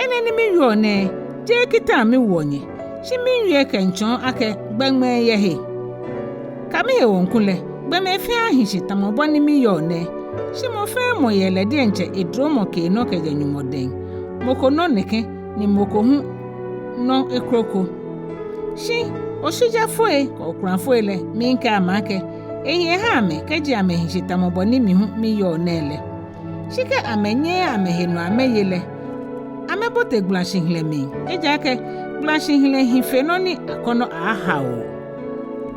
Enɛ ni miwieɔ nɛɛ, jeee kita miwoɔ nyɛ, shi miwie kɛmiitsɔɔ akɛ gbɛŋmɛɛ yɛ he. Kɛ mihe woɔ kulɛ, gbɔmɛi fɛɛ ahi shi tamɔ bɔ ni miyɔɔ nɛɛ, shi mɔ fɛɛ mɔ yɛ lɛ diɛŋtsɛ edromɔ keenɔ kɛjɛ Nyɔŋmɔ dɛŋ, mɔ ko nɔ nɛkɛ, ni mɔ ko hu nɔ ekroko. Shi oshijafoi kɛ okulafoi lɛ, miikɛɛ amɛ akɛ, ehi eha amɛ kɛji amɛhi shi tamɔ bɔ ni mi hu miyɔɔ nɛɛ lɛ. Shi kɛ amɛnyɛɛɛ amɛhe nɔ amɛye lɛ, amɛbote gbalashihilɛ mli, ejaakɛ gbalashihilɛ hi fe nɔ ni akɔnɔ aaahao.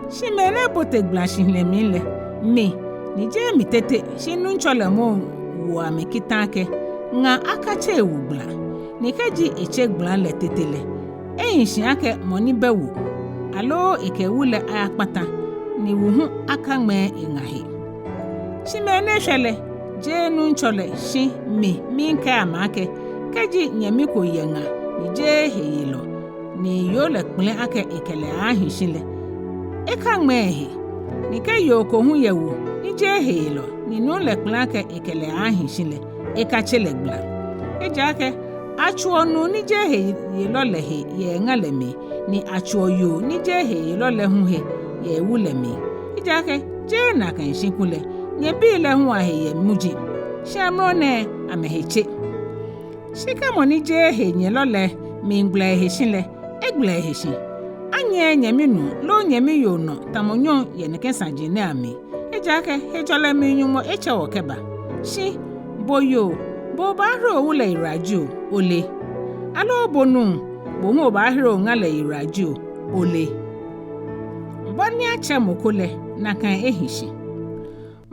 Shi mɛi ni bote gbalashihilɛ mli lɛ, mi, ni jeee mi tete, shi Nuŋtsɔ lɛ moŋ woɔ amɛ kita akɛ, ŋa akatse ewu gbala, ni kɛji etse gbala lɛ tete lɛ, ehi shi akɛ mɔ ni bɛ wu, aloo ekɛ wu lɛ ayakpata, ni wu hu akaŋmɛɛ eŋa he. Shi mɛi ni shwɛ lɛ, jeee Nuŋtsɔ lɛ, shi mi miikɛɛ amɛ akɛ, kɛji nyɛmi ko yɛ ŋa ni jeee heyelɔ, ni yoo lɛ kpɛlɛ akɛ ekɛ lɛ aaahi shi lɛ, ekaŋmɛɛ ehe. Ni kɛ yoo ko hu yɛ wu ni jeee heyelɔ, ni nuu lɛ kpɛlɛ akɛ ekɛ lɛ aaahi shi lɛ, ekatse lɛ gbala. Ejaakɛ atsuuɔ nuu ni jeee heyelɔ lɛ he yɛ eŋa lɛ mli, ni atsuuɔ yoo ni jeee heyelɔ lɛ hu he yɛ ewu lɛ mli. Ejaakɛ jeee nakai shi kulɛ, nyɛbii lɛ hu ahe yɛ muji, shi amrɔ nɛɛ amɛhe tse. Shi kɛ mɔ ni jeee heyelɔ lɛ miigbala ehe shi lɛ, egbala ehe shi. Anyɛɛɛ nyɛmi nuu loo nyɛmi yoo nɔ tamɔ nyɔŋ yɛ nɛkɛ saji nɛɛ amli. Ejaakɛ hejɔlɛ mli Nyɔŋmɔ etsɛ wɔ kɛba. Shi bo yoo, bo obaahere owu lɛ yiwala jio, ole? Aloo bo nuu, bo hu obaahere oŋa lɛ yiwala jio, ole. Bɔ ni atsɛ mɔ ko lɛ, nakai ehi shi.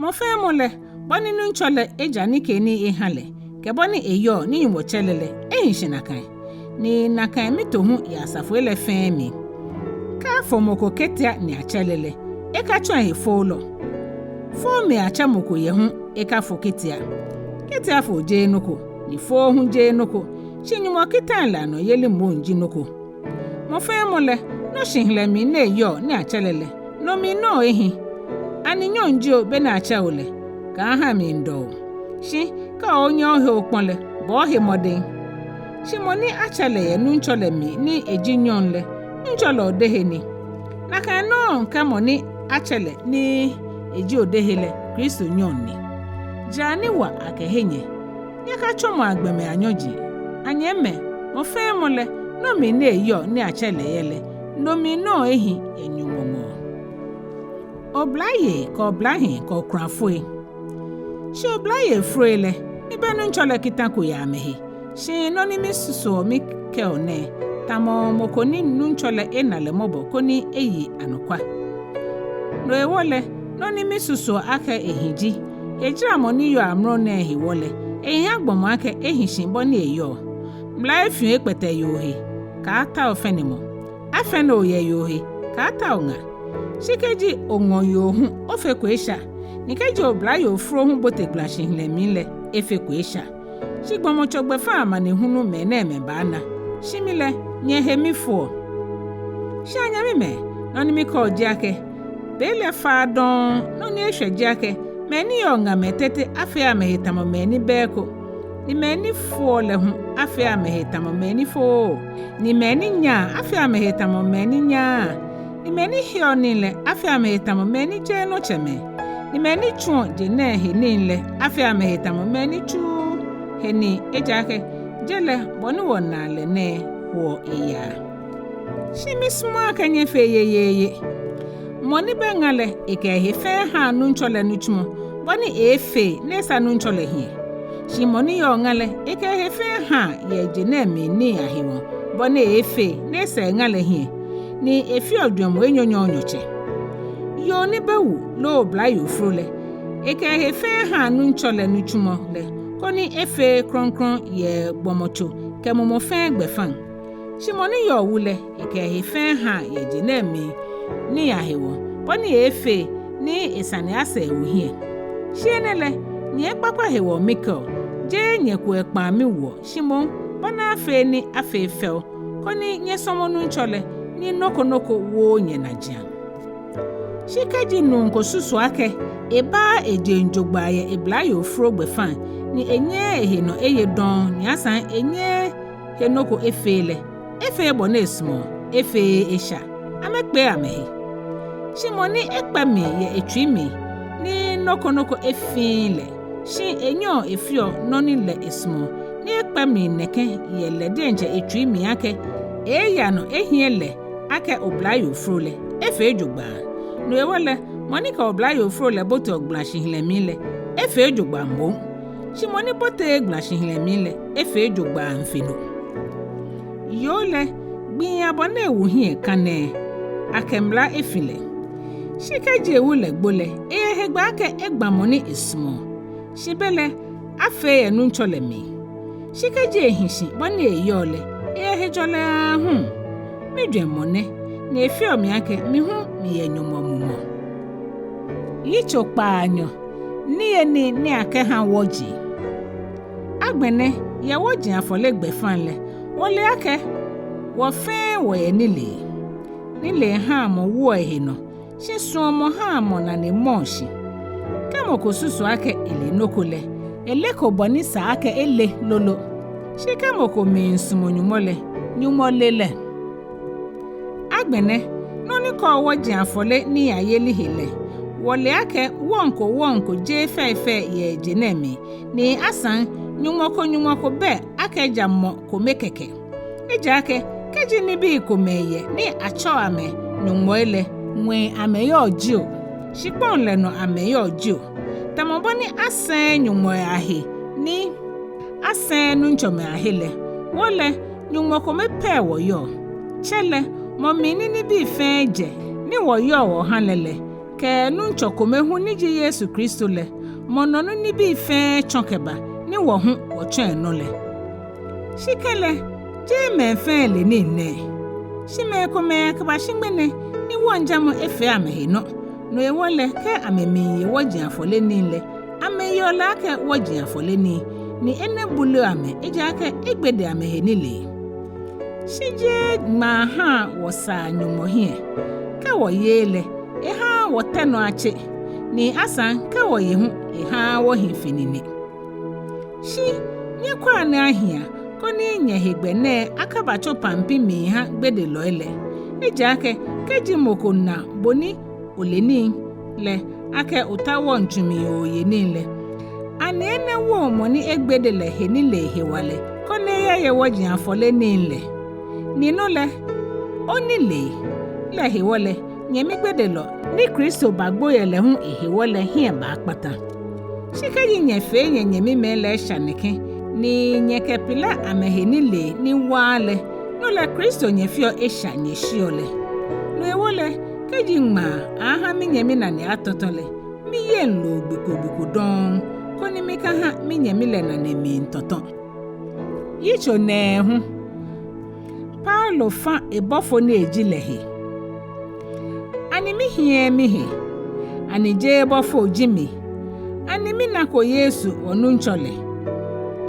Mɔ fɛɛ mɔ lɛ, bɔ ni Nuŋtsɔ lɛ eja nikeenii eha lɛ, kɛ bɔ ni eyɔɔ ni Nyɔŋmɔ tsɛ lɛ lɛ, ehi shi nakai. Ni nakai mito hu yɛ asafoi lɛ fɛɛ mli. Kaafo mɔ ko ketia ni atsɛ lɛ lɛ, ekatsɔ ehe foolɔ. Foo mli atsɛ mɔ ko yɛ hu, ekafo ketia. Ketiafoo jeee nɔ ko, ni foo hu jeee nɔ ko, shi Nyɔŋmɔ kitai lɛ anɔyeli moŋ ji nɔ ko. Mɔ fɛɛ mɔ lɛ, nɔ shihilɛ mli ni eyɔɔ ni atsɛ lɛ lɛ, no mli nɔŋŋ ehi. Ani nyɔŋ jio be ni atsɛ o lɛ, kaaha miidɔ o. Shi kɛ oonyɛ ohe okpɔ lɛ, bɔɔ he mɔdɛŋ. Shi mɔ ni atsɛ lɛ yɛ Nuŋtsɔ lɛ mli ni eji nyɔŋ lɛ, Nuŋtsɔ lɛ odehe ni. Nakai nɔŋŋ kɛ mɔ ni atsɛ lɛ ni eji odehe lɛ, Kristo nyɔŋ ni. Jara ni wa akɛhe nyɛ. Nyɛkatsɔmɔa gbɔmɛi anyɔji. Anyɛmimɛi, mɔ fɛɛ mɔ lɛ, nɔ mli ni eyɔɔ ni atsɛ lɛ yɛ lɛ, no mli nɔŋŋ ehi yɛ Nyɔŋmɔ ŋɔɔ. Oblayei kɛ oblahii kɛ okulafoi. Shi oblayei froi lɛ, mibɛ Nuŋtsɔ lɛ kita ko yɛ amɛhe. Shi nɔ ni misusuɔ mikɛɔ nɛ, tamɔ mɔ ko ni Nuŋtsɔ lɛ ena lɛ mɔbɔ koni eye anɔkwa. No hewɔ lɛ, nɔ ni misusuɔ akɛ ehi ji, hejaramɔ ni yɔɔ amrɔ nɛɛ hewɔ lɛ, ehi ha gbɔmɔ akɛ ehi shi bɔ ni eyɔɔ. Mla efi ekpɛtɛ yoo he, kaatao fɛnemɔ. Afɛne o yɛ yoo he, kaatao ŋa. Shi kɛji oŋɔ yoo hu, ofeko esha. Ni kɛji oblayoo fro hu bote gbala shihilɛ mli lɛ, efeko esha. Shi gbɔmɔtso gbɛfaŋ amanehulu mɛnɛɛmɛi baana. Shi mi lɛ, nyɛhe mifoɔ. Shi anyɛmimɛi, nɔ ni mikɛɔ ji akɛ, be lɛ faaa dɔŋŋ, nɔ ni eshwɛ ji akɛ, mɛi ni yɔɔ ŋamɛi tete afee amɛhe tamɔ mɛi ni bɛ eko. Ni mɛi ni foɔ lɛ hu afee amɛhe tamɔ mɛi ni fooo. Ni mɛi ni nyaa afee amɛhe tamɔ mɛi ni nyaaa. Ni mɛi ni heɔ nii lɛ afee amɛhe tamɔ mɛi ni jeee nɔtsɛmɛi. Ni mɛi ni tsuɔ je nɛɛ he nii lɛ afee amɛhe tamɔ mɛi ni tsuuu he nii, ejaakɛ je lɛ bɔ ni wɔnaa lɛ nɛɛ hoɔ eyaa. Shi misumɔɔɔ akɛ nyɛfee yeyeeye. Mɔ ni bɛ ŋa lɛ, ekɛ ehe fɛɛ haa Nuŋtsɔ lɛ nitsumɔ, bɔ ni eeefee ni esa Nuŋtsɔ lɛ hiɛ. Shi mɔ ni yɔɔ ŋa lɛ, ekɛ ehe fɛɛ haa yɛ je nɛɛ mli nii ahewɔ, bɔ ni eeefee ni esa eŋa lɛ hiɛ, ni efeɔ jwɛŋmɔ enyɔnyɔɔnyɔtsɛ. Yoo ni bɛ wu loo oblayoo fro lɛ, ekɛ ehe fɛɛ haa Nuŋtsɔ lɛ nitsumɔ lɛ, koni efee krɔŋkrɔŋ yɛ gbɔmɔtso kɛ mumɔ fɛɛ gbɛfaŋ. Shi mɔ ni yɔɔ wu lɛ, ekɛ ehe fɛɛ haa yɛ je nɛɛ mli nii ahewɔ, bɔ ni eeefee ni esane asa ewu hiɛ. Shi enɛ lɛ, nyɛ ekpakpa hewɔ mikɛɔ, jeee nyɛkuɛ kpaa miwoɔ, shi moŋ bɔ ni afee ni afee fɛo, koni nyɛsɔmɔ Nuŋtsɔ lɛ, ni nɔ ko nɔ ko wooo nyɛnajiaŋ. Shi kɛji nuu ko susuɔ akɛ ebaaa ejeŋ jogbaŋŋ yɛ eblayoo fro gbɛfaŋ, ni enyɛɛɛ ehe nɔ eye dɔŋŋ, ni asaŋ enyɛɛɛ he nɔ ko efee lɛ, efee bɔ ni esumɔɔ, efeee esha, amɛkpee amɛhe. Shi mɔ ni ekpɛ mli yɛ etsui mli, ni nɔ ko nɔ ko efiii lɛ, shi enyɛɔ efeɔ nɔ ni lɛ esumɔɔ, ni ekpɛ mli nɛkɛ yɛ lɛ diɛŋtsɛ etsui mli akɛ eeeya nɔ ehiɛ lɛ akɛ oblayoo fro lɛ, efee jogbaŋŋ. No hewɔ lɛ, mɔ ni kɛ oblayoo fro lɛ boteɔ gbala shihilɛ mli lɛ, efee jogbaŋŋ moŋ. Shi mɔ ni boteee gbala shihilɛ mli lɛ, efee jogbaŋŋ fe no. Yoo lɛ, gbii abɔ ni ewu hiɛ ka nɛɛ, akɛ mla efi lɛ. Shi kɛji ewu lɛ gbo lɛ, eyɛ hegbɛ akɛ egba mɔ ni esumɔɔ. Shi belɛ, afee yɛ Nuŋtsɔ lɛ mli. Shi kɛji ehi shi bɔ ni eyɔɔ lɛ, eyɛ hejɔlɛ aahu. Mijwɛŋmɔ nɛ, ni efeɔ mi akɛ mi hu miyɛ Nyɔŋmɔ mumɔ. Yitso kpaanyɔ. Niyenii ni akɛha wɔji. Agbɛnɛ, yɛ wɔji afɔle gbɛfaŋ lɛ, wɔle akɛ wɔ fɛɛ wɔyɛ nilee. Nilee haa mɔ woɔ ehe nɔ, shi suɔmɔ haa mɔ nane mɔɔ shi. Kɛ mɔ ko susuɔ akɛ ele nɔ ko lɛ, eleee ko bɔ ni sa akɛ ele lolo. Shi kɛ mɔ ko miisumɔ Nyɔŋmɔ lɛ, Nyɔŋmɔ le lɛ. Agbɛnɛ, nɔ ni kɔɔ wɔji afɔle niyayeli he lɛ, wɔle akɛ wɔŋko wɔŋko jeee fɛifɛi yɛ je nɛɛ mli, ni asaŋ Nyɔŋmɔ ko Nyɔŋmɔ ko bɛ akɛ ja mɔ kome kɛkɛ. Ejaakɛ, kɛji nibii komɛi yɛ ni atsɛɔ amɛ nyɔŋmɔi lɛ, ŋwɛi amɛyɔɔ jio, shikpɔŋ lɛ nɔ amɛyɔɔ jio, tamɔ bɔ ni asɛŋ nyɔŋmɔi ahe ni asɛŋ nuŋtsɔmɛi ahe lɛ, wɔ lɛ, Nyɔŋmɔ kome pɛ wɔyɔɔ. Tsɛ lɛ, mɔ mli ni nibii fɛɛ jɛ, ni wɔyɔɔ wɔhaa lɛ lɛ, kɛ Nuŋtsɔ kome hu ni ji Yesu Kristo lɛ, mɔ nɔ ni nibii fɛɛ tsɔ kɛba, ni wɔ hu wɔtsɔ enɔ lɛ. Shi kɛlɛ, jeee mɛi fɛɛ le nii nɛɛ. Shi mɛi komɛi akɛbashi ŋmɛnɛ, ni wɔŋjamɔ efee amɛhe nɔ. No hewɔ lɛ, kɛ amɛmiiye wɔji afɔle nii lɛ, amɛyeɔ lɛ akɛ wɔji afɔle nii, ni enɛ buleɔ amɛ, ejaakɛ egbede amɛhe nilee. Shi jeee ŋmaa haa wɔsaa Nyɔŋmɔ hiɛ. Kɛ wɔyeee lɛ, ehaaa wɔtɛ nɔ atse, ni asaŋ kɛ wɔye hu, ehaaa wɔhi fe nine. Shi nyɛkwɛa ni ahia, koni nyɛhegbɛ nɛɛ akabatsɔ pampi miiha gbedelɔi lɛ. Ejaakɛ kɛji mɔ ko na bo ni ole nii lɛ, akɛ otaoɔ ŋtsu mli ooye nii lɛ, ani enɛ woŋ mɔ ni egbede lɛ he nilee hewalɛ, koni eyaye wɔji afɔle nii lɛ? Ni no lɛ, onilee lɛ hewɔ lɛ, nyɛmi gbedelɔ ni Kristo bagbo yɛ lɛ hu ehewɔ lɛ hiɛ baakpata. Shi kɛji nyɛfee nyɛnyɛmimɛi lɛ esha nɛkɛ, ni nyɛkɛpila amɛhe nilee ni waaa lɛ, no lɛ Kristo nyɛfeɔ esha nyɛshiɔ lɛ. No hewɔ lɛ, kɛji ŋmaa aha minyɛmi nane atɔtɔ lɛ, miyeŋ loo gbi ko gbi ko dɔŋŋ, koni mikaha minyɛmi lɛ nane miitɔtɔ. Yitso nɛɛhu. Paulo fa ebɔfo ni eji lɛ he. Ani mihiɛɛɛ mihe? Ani jeee bɔfo ji mi? Ani minako Yesu wɔ-Nuŋtsɔ lɛ?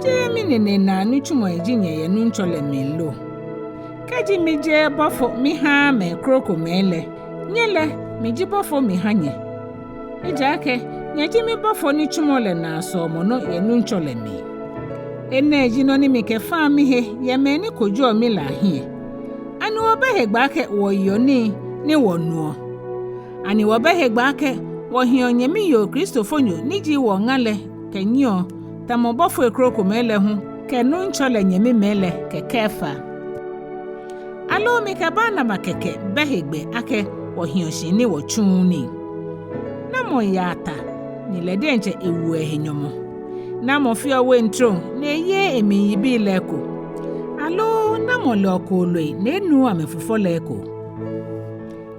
Jeee minine naa nitsumɔ ji nyɛ yɛ Nuŋtsɔ lɛ mli lo? Kɛji mijeee bɔfo mihaaa mɛi krokomɛi lɛ, nyɛ lɛ, miji bɔfo miha nyɛ. Ejaakɛ nyɛji mibɔfo nitsumɔ lɛ naa sɔɔmɔ nɔ yɛ Nuŋtsɔ lɛ mli. Enɛ ji nɔ ni mikɛfaa mihe yɛ mɛi ni kojoɔ mi lɛ ahiɛ. Ani wɔbɛ hegbɛ akɛ wɔyeɔ nii ni wɔnuɔ? Ani wɔbɛ hegbɛ akɛ wɔhiɔ nyɛmi yoo Kristofonyo ni ji wɔŋa lɛ kɛnyiɛɔ, tamɔ bɔfoi krokomɛi lɛ hu, kɛ Nuŋtsɔ lɛ nyɛmimɛi lɛ kɛ Kefa? Aloo mi kɛ Barnaba kɛkɛ bɛ hegbɛ akɛ wɔhiɔ shi ni wɔtsuuu nii? Namɔ yaa ta ni lɛ diɛŋtsɛ ewoɔ ehe nyɔmɔ? Namɔ feɔ wain trom ni eyeee emli yibii lɛ eko? Aloo namɔ lɛɔ kooloi ni enuuu amɛfufɔ lɛ eko?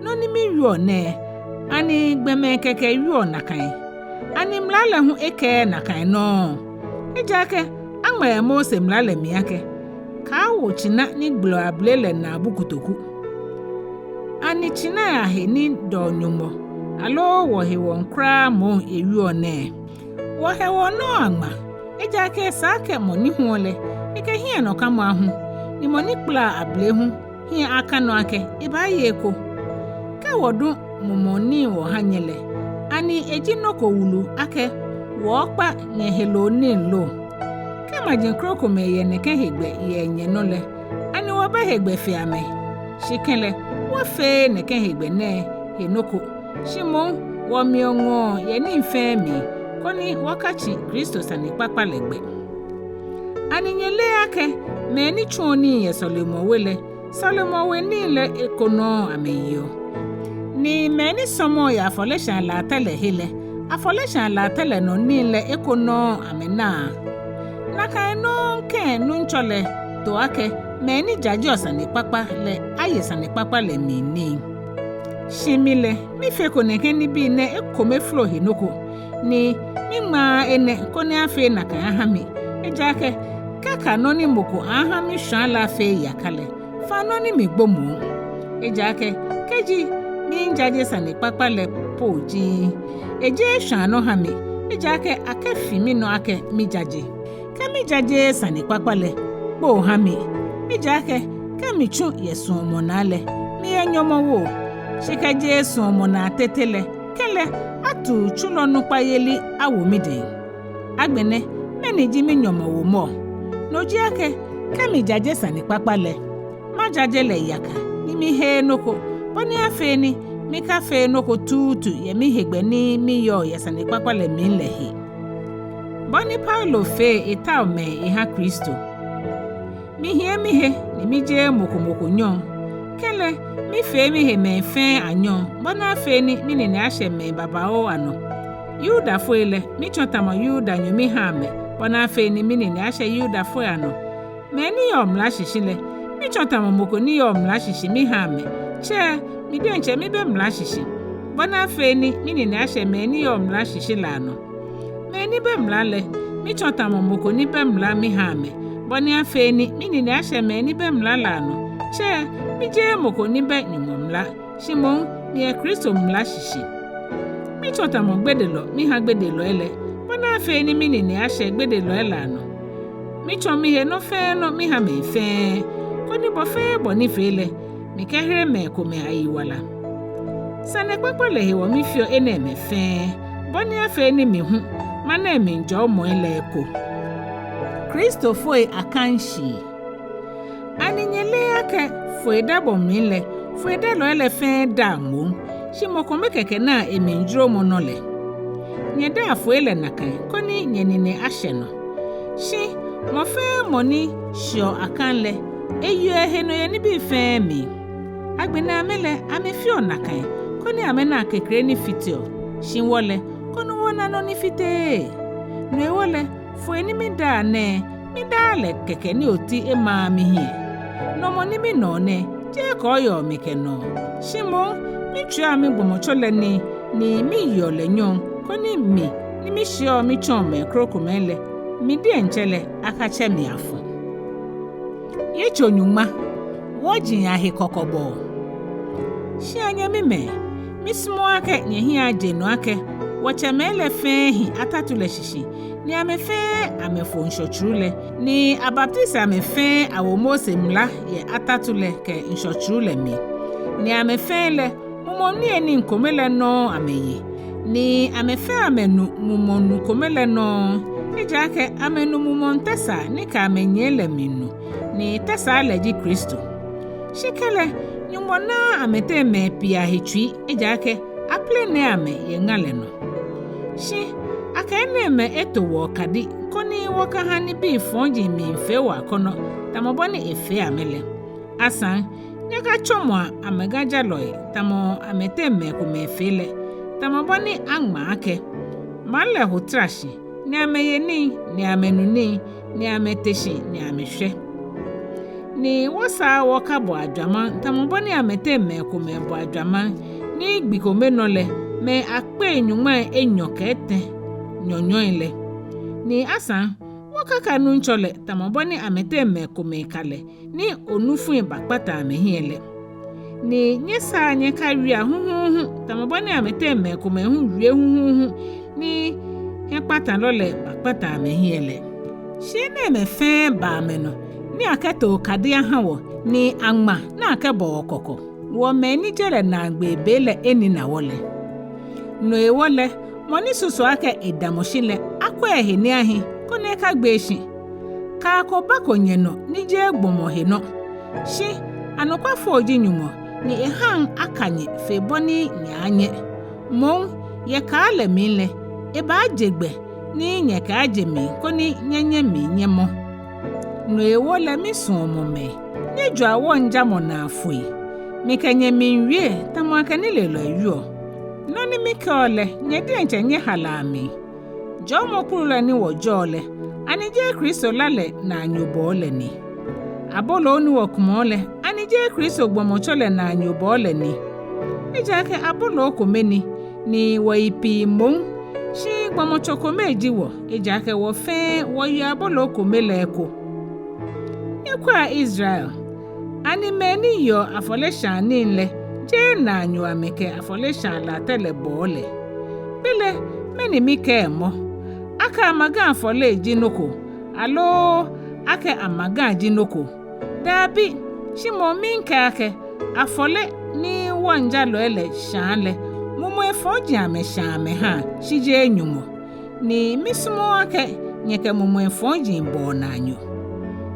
Nɔ ni miwieɔ nɛɛ, ani gbɔmɛi kɛkɛ wieɔ nakai? Ani mla lɛ hu ekɛɛɛ nakai nɔŋŋ? Ejaakɛ aŋma yɛ Mose mla lɛ mli akɛ, kaawo tsina ni gbeleɔ abele lɛ naabu kotoku. Ani tsinai ahe ni dɔɔ Nyɔŋmɔ, aloo wɔhewɔ kwraa moŋ ewieɔ nɛɛ? Wɔhewɔ nɔŋŋ aŋma, ejaakɛ esa akɛ mɔ ni huɔ lɛ, ekɛ hiɛnɔkamɔ ahu, ni mɔ ni kpalaa abele hu hiɛ aka nɔ akɛ ebaaye eko. Kɛ wɔdu mumɔŋ nii wɔha nyɛ lɛ, ani eji nɔ ko wulu akɛ wɔɔkpa nyɛheloo nii lo? Kɛ maji krokomɛi yɛ nɛkɛ hegbɛ yɛ nyɛnɔ lɛ, ani wɔbɛ hegbɛ fe amɛ? Shi kɛlɛ, wɔfeee nɛkɛ hegbɛ nɛɛ he nɔ ko, shi moŋ wɔmiɔ ŋɔɔ yɛ nii fɛɛ mli, koni wɔkatsi Kristo sanekpakpa lɛ gbɛ. Ani nyɛleee akɛ mɛi ni tsuɔ nii yɛ sɔlemɔwe lɛ, sɔlemɔwe nii lɛ eko nɔŋŋ amɛyeɔ? Ni mɛi ni sɔmɔɔ yɛ afɔleshaa latɛ lɛ he lɛ, afɔleshaa latɛ lɛ nɔ nii lɛ eko nɔŋŋ amɛnaa? Nakai nɔŋŋ kɛ Nuŋtsɔ lɛ to akɛ mɛi ni jajeɔ sanekpakpa lɛ aye sanekpakpa lɛ mli nii. Shi mi lɛ, mifeko nɛkɛ nibii nɛɛ ekome folo he nɔ ko, ni miŋmaaa enɛ koni afee nakai aha mi. Ejaakɛ kɛ ka nɔ ni mɔ ko aha mishwãa lɛ afee yaka lɛ, faŋ nɔ ni migbo moŋ. Ejaakɛ kɛji miijaje sanekpakpa lɛ po jiŋŋ, ejeee shwãanɔ ha mi, ejaakɛ akɛfi minɔ akɛ mijaje. Kɛ mijajeee sanekpakpa lɛ, kpoo ha mi, ejaakɛ kɛ mitsu yɛ suɔmɔ naa lɛ, miyɛ nyɔmɔwoo. Shi kɛ jeee suɔmɔ naa tete lɛ, kɛlɛ, atuu tsulɔ nukpayeli awo midɛŋ. Agbɛnɛ, mɛni ji minyɔmɔwoo mɔ? No ji akɛ, kɛ mijaje sanekpakpa lɛ, majaje lɛ yaka ni miheee nɔ ko, bɔ ni afee ni mikafee nɔ ko tuutu yɛ mihegbɛ ni miyɔɔ yɛ sanekpakpa lɛ mli lɛ he. Bɔ ni Paulo fee etaomɛi eha Kristo. Mihiɛ mihe ni mijeee mɔ ko mɔ ko nyɔŋ. Kɛlɛ, mifee mihe mɛi fɛɛ anyɔŋ, bɔ ni afee ni minine ashɛ mɛi babaoo anɔ. Yudafoi lɛ, mitsɔ tamɔ Yudanyo miha amɛ, bɔ ni afee ni minine ashɛ Yudafoi anɔ. Mɛi ni yɔɔ mla shishi lɛ, Mitsɔ tamɔ mɔ ko ni yɔɔ mla shishi miha amɛ, tsɛ mi diɛŋtsɛ mibɛ mla shishi, bɔ ni afee ni minine ashɛ mɛi ni yɔɔ mla shishi lɛ anɔ. Mɛi ni bɛ mla lɛ, mitsɔ tamɔ mɔ ko ni bɛ mla miha amɛ, bɔ ni afee ni minine ashɛ mɛi ni bɛ mla lɛ anɔ, tsɛ mijeee mɔ ko ni bɛ Nyɔŋmɔ mla, shi moŋ miyɛ Kristo mla shishi. Mitsɔ tamɔ gbedelɔ miha gbedelɔi lɛ, bɔ ni afee ni minine ashɛ gbedelɔi lɛ anɔ. Mitsɔ mihe nɔ fɛɛ nɔ miha mɛi fɛɛ, koni bɔ fɛɛ bɔ ni fee lɛ, mikɛhere mɛi komɛi ayiwala. Sanekpakpa lɛ hewɔ mifeɔ enɛɛmɛi fɛɛ, bɔ ni afee ni mi hu mana emli jɔɔmɔi lɛ eko. Kristofoi akaŋshii. Ani nyɛleee akɛ foidamɔ mli lɛ, foidalɔi lɛ fɛɛ daa moŋ, shi mɔ kome kɛkɛ naa emli juromɔ nɔ lɛ? Nyɛdaa foi lɛ nakai, koni nyɛnine ashɛ nɔ. Shi mɔ fɛɛ mɔ ni shiɔ akaŋ lɛ, eyeɔ ehe nɔ yɛ nibii fɛɛ mli. Agbɛnɛ amɛ lɛ, amɛfeɔ nakai, koni amɛna akekre ni fiteɔ, shi wɔ lɛ, koni wɔna nɔ ni fiteee. No hewɔ lɛ, foi ni midaa nɛɛ, midaaa lɛ kɛkɛ ni oti emaaa mihiɛ. Nɔmɔ ni minɔɔ nɛɛ, jeee kɔɔyɔɔ mikɛnɔɔ, shi moŋ mitswia migbɔmɔtso lɛ nii, ni miyeɔ lɛ nyɔŋ, koni mi ni mishiɛɔ mitsɔɔ mɛi krokomɛi lɛ, mi diɛŋtsɛ lɛ akatsɛ mi afɔ. Yitso nyɔŋma. Wɔji ahe kɔkɔbɔɔ. Shi anyɛmimɛi, misumɔɔɔ akɛ nyɛhiɛ aje nɔ akɛ wɔtsɛmɛi lɛ fɛɛ hi atatu lɛ shishi, ni amɛ fɛɛ amɛfo Ŋshɔ Tsuru lɛ, ni abaptisi amɛ fɛɛ awo Mose mla yɛ atatu lɛ kɛ Ŋshɔ Tsuru lɛ mli, ni amɛ fɛɛ lɛ mumɔ niyenii kome lɛ nɔŋŋ amɛye, ni amɛ fɛɛ amɛnu mumɔ nu kome lɛ nɔŋŋ, ejaakɛ amɛnu mumɔŋ tɛsaa ni kɛ amɛ nyiɛ lɛ mli nu, ni tɛsaa lɛ ji Kristo. Shi kɛlɛ, Nyɔŋmɔ naaa amɛteŋ mɛi pii ahe tsui, ejaakɛ aplene amɛ yɛ ŋa lɛ nɔ. Shi akɛ enɛɛmɛi eto wɔ okadi, koni wɔkaha nibii fɔji miifee wɔ akɔnɔ, tamɔ bɔ ni efee amɛ lɛ. Asaŋ, nyɛkatsɔmɔa amɛgãjalɔi, tamɔ amɛteŋ mɛi komɛi fee lɛ, tamɔ bɔ ni aŋma akɛ: Maŋ lɛ ho tara shi, ni amɛye nii, ni amɛnu nii, ni amɛte shi, ni amɛshwɛ. Ni wɔsaa wɔkabɔ ajwamaŋ, tamɔ bɔ ni amɛteŋ mɛi komɛi bɔ ajwamaŋ, ni gbi kome nɔ lɛ, mɛi akpei nyɔŋmai enyɔ kɛ etɛ nyɔnyɔi lɛ. Ni asaŋ, wɔkaka Nuŋtsɔ lɛ, tamɔ bɔ ni amɛteŋ mɛi komɛi ka lɛ, ni onufui bakpata amɛhiɛ lɛ. Ni nyɛsaa nyɛkawiea huhuuhu, tamɔ bɔ ni amɛteŋ mɛi komɛi hu wie huhuuhu, ni hiɛkpatalɔ lɛ bakpata amɛhiɛ lɛ. Shi enɛɛmɛi fɛɛ ba amɛnɔ, ni akɛto okadi aha wɔ, ni aŋma ni akɛbɔ wɔ kɔkɔ, wɔ mɛi ni je lɛ naagbee be lɛ enina wɔ lɛ. No hewɔ lɛ, mɔ ni susuɔ akɛ edamɔ shi lɛ, akwɛ ehe ni ahi, koni ekagbee shi. Kaa ko bako nyɛnɔ ni jeee gbɔmɔ he nɔ. Shi anɔkwafo ji Nyɔŋmɔ, ni ehaŋ aka nyɛ fe bɔ ni nyɛaanyɛ. Moŋ, yɛ kaa lɛ mli lɛ, ebaaje gbɛ ni nyɛkɛaaje mli, koni nyɛnyɛ mli nyɛmɔ. No hewɔ lɛ, misuɔmɔ mɛi, nyɛjoa wɔŋjamɔ naa foi. Mikɛ nyɛ miiwie, tamɔ akɛ nilelɔi wieɔ. Nɔ ni mikɛɔ lɛ, nyɛ diɛŋtsɛ nyɛhalaa mli. Jɔɔmɔ kpulu lɛ ni wɔjɔɔ lɛ, ani jeee Kristo la lɛ naanyobɔɔ lɛ ni? Aboloo ni wɔkumɔɔ lɛ, ani jeee Kristo gbɔmɔtso lɛ naanyobɔɔ lɛ ni? Ejaakɛ aboloo kome ni, ni wɔyi pii moŋ, shi gbɔmɔtso kome ji wɔ, ejaakɛ wɔ fɛɛ wɔyeɔ aboloo kome lɛ eko. Nyɛkwɛa Israel, ani mɛi ni yeɔ afɔleshaa nii lɛ, jeee naanyo amɛkɛ afɔleshaa latɛ lɛ bɔɔ lɛ? Belɛ mɛni mikɛɛ mɔ? Akɛ amagai afɔle ji nɔ ko, aloo akɛ amagai ji nɔ ko? Dabi, shi moŋ miikɛɛ akɛ, afɔle ni wɔŋjalɔi lɛ shaa lɛ, mumɔi fɔji amɛshaa amɛhaa, shi jeee Nyɔŋmɔ. Ni misumɔɔɔ akɛ nyɛkɛ mumɔi fɔji bɔɔ naanyo.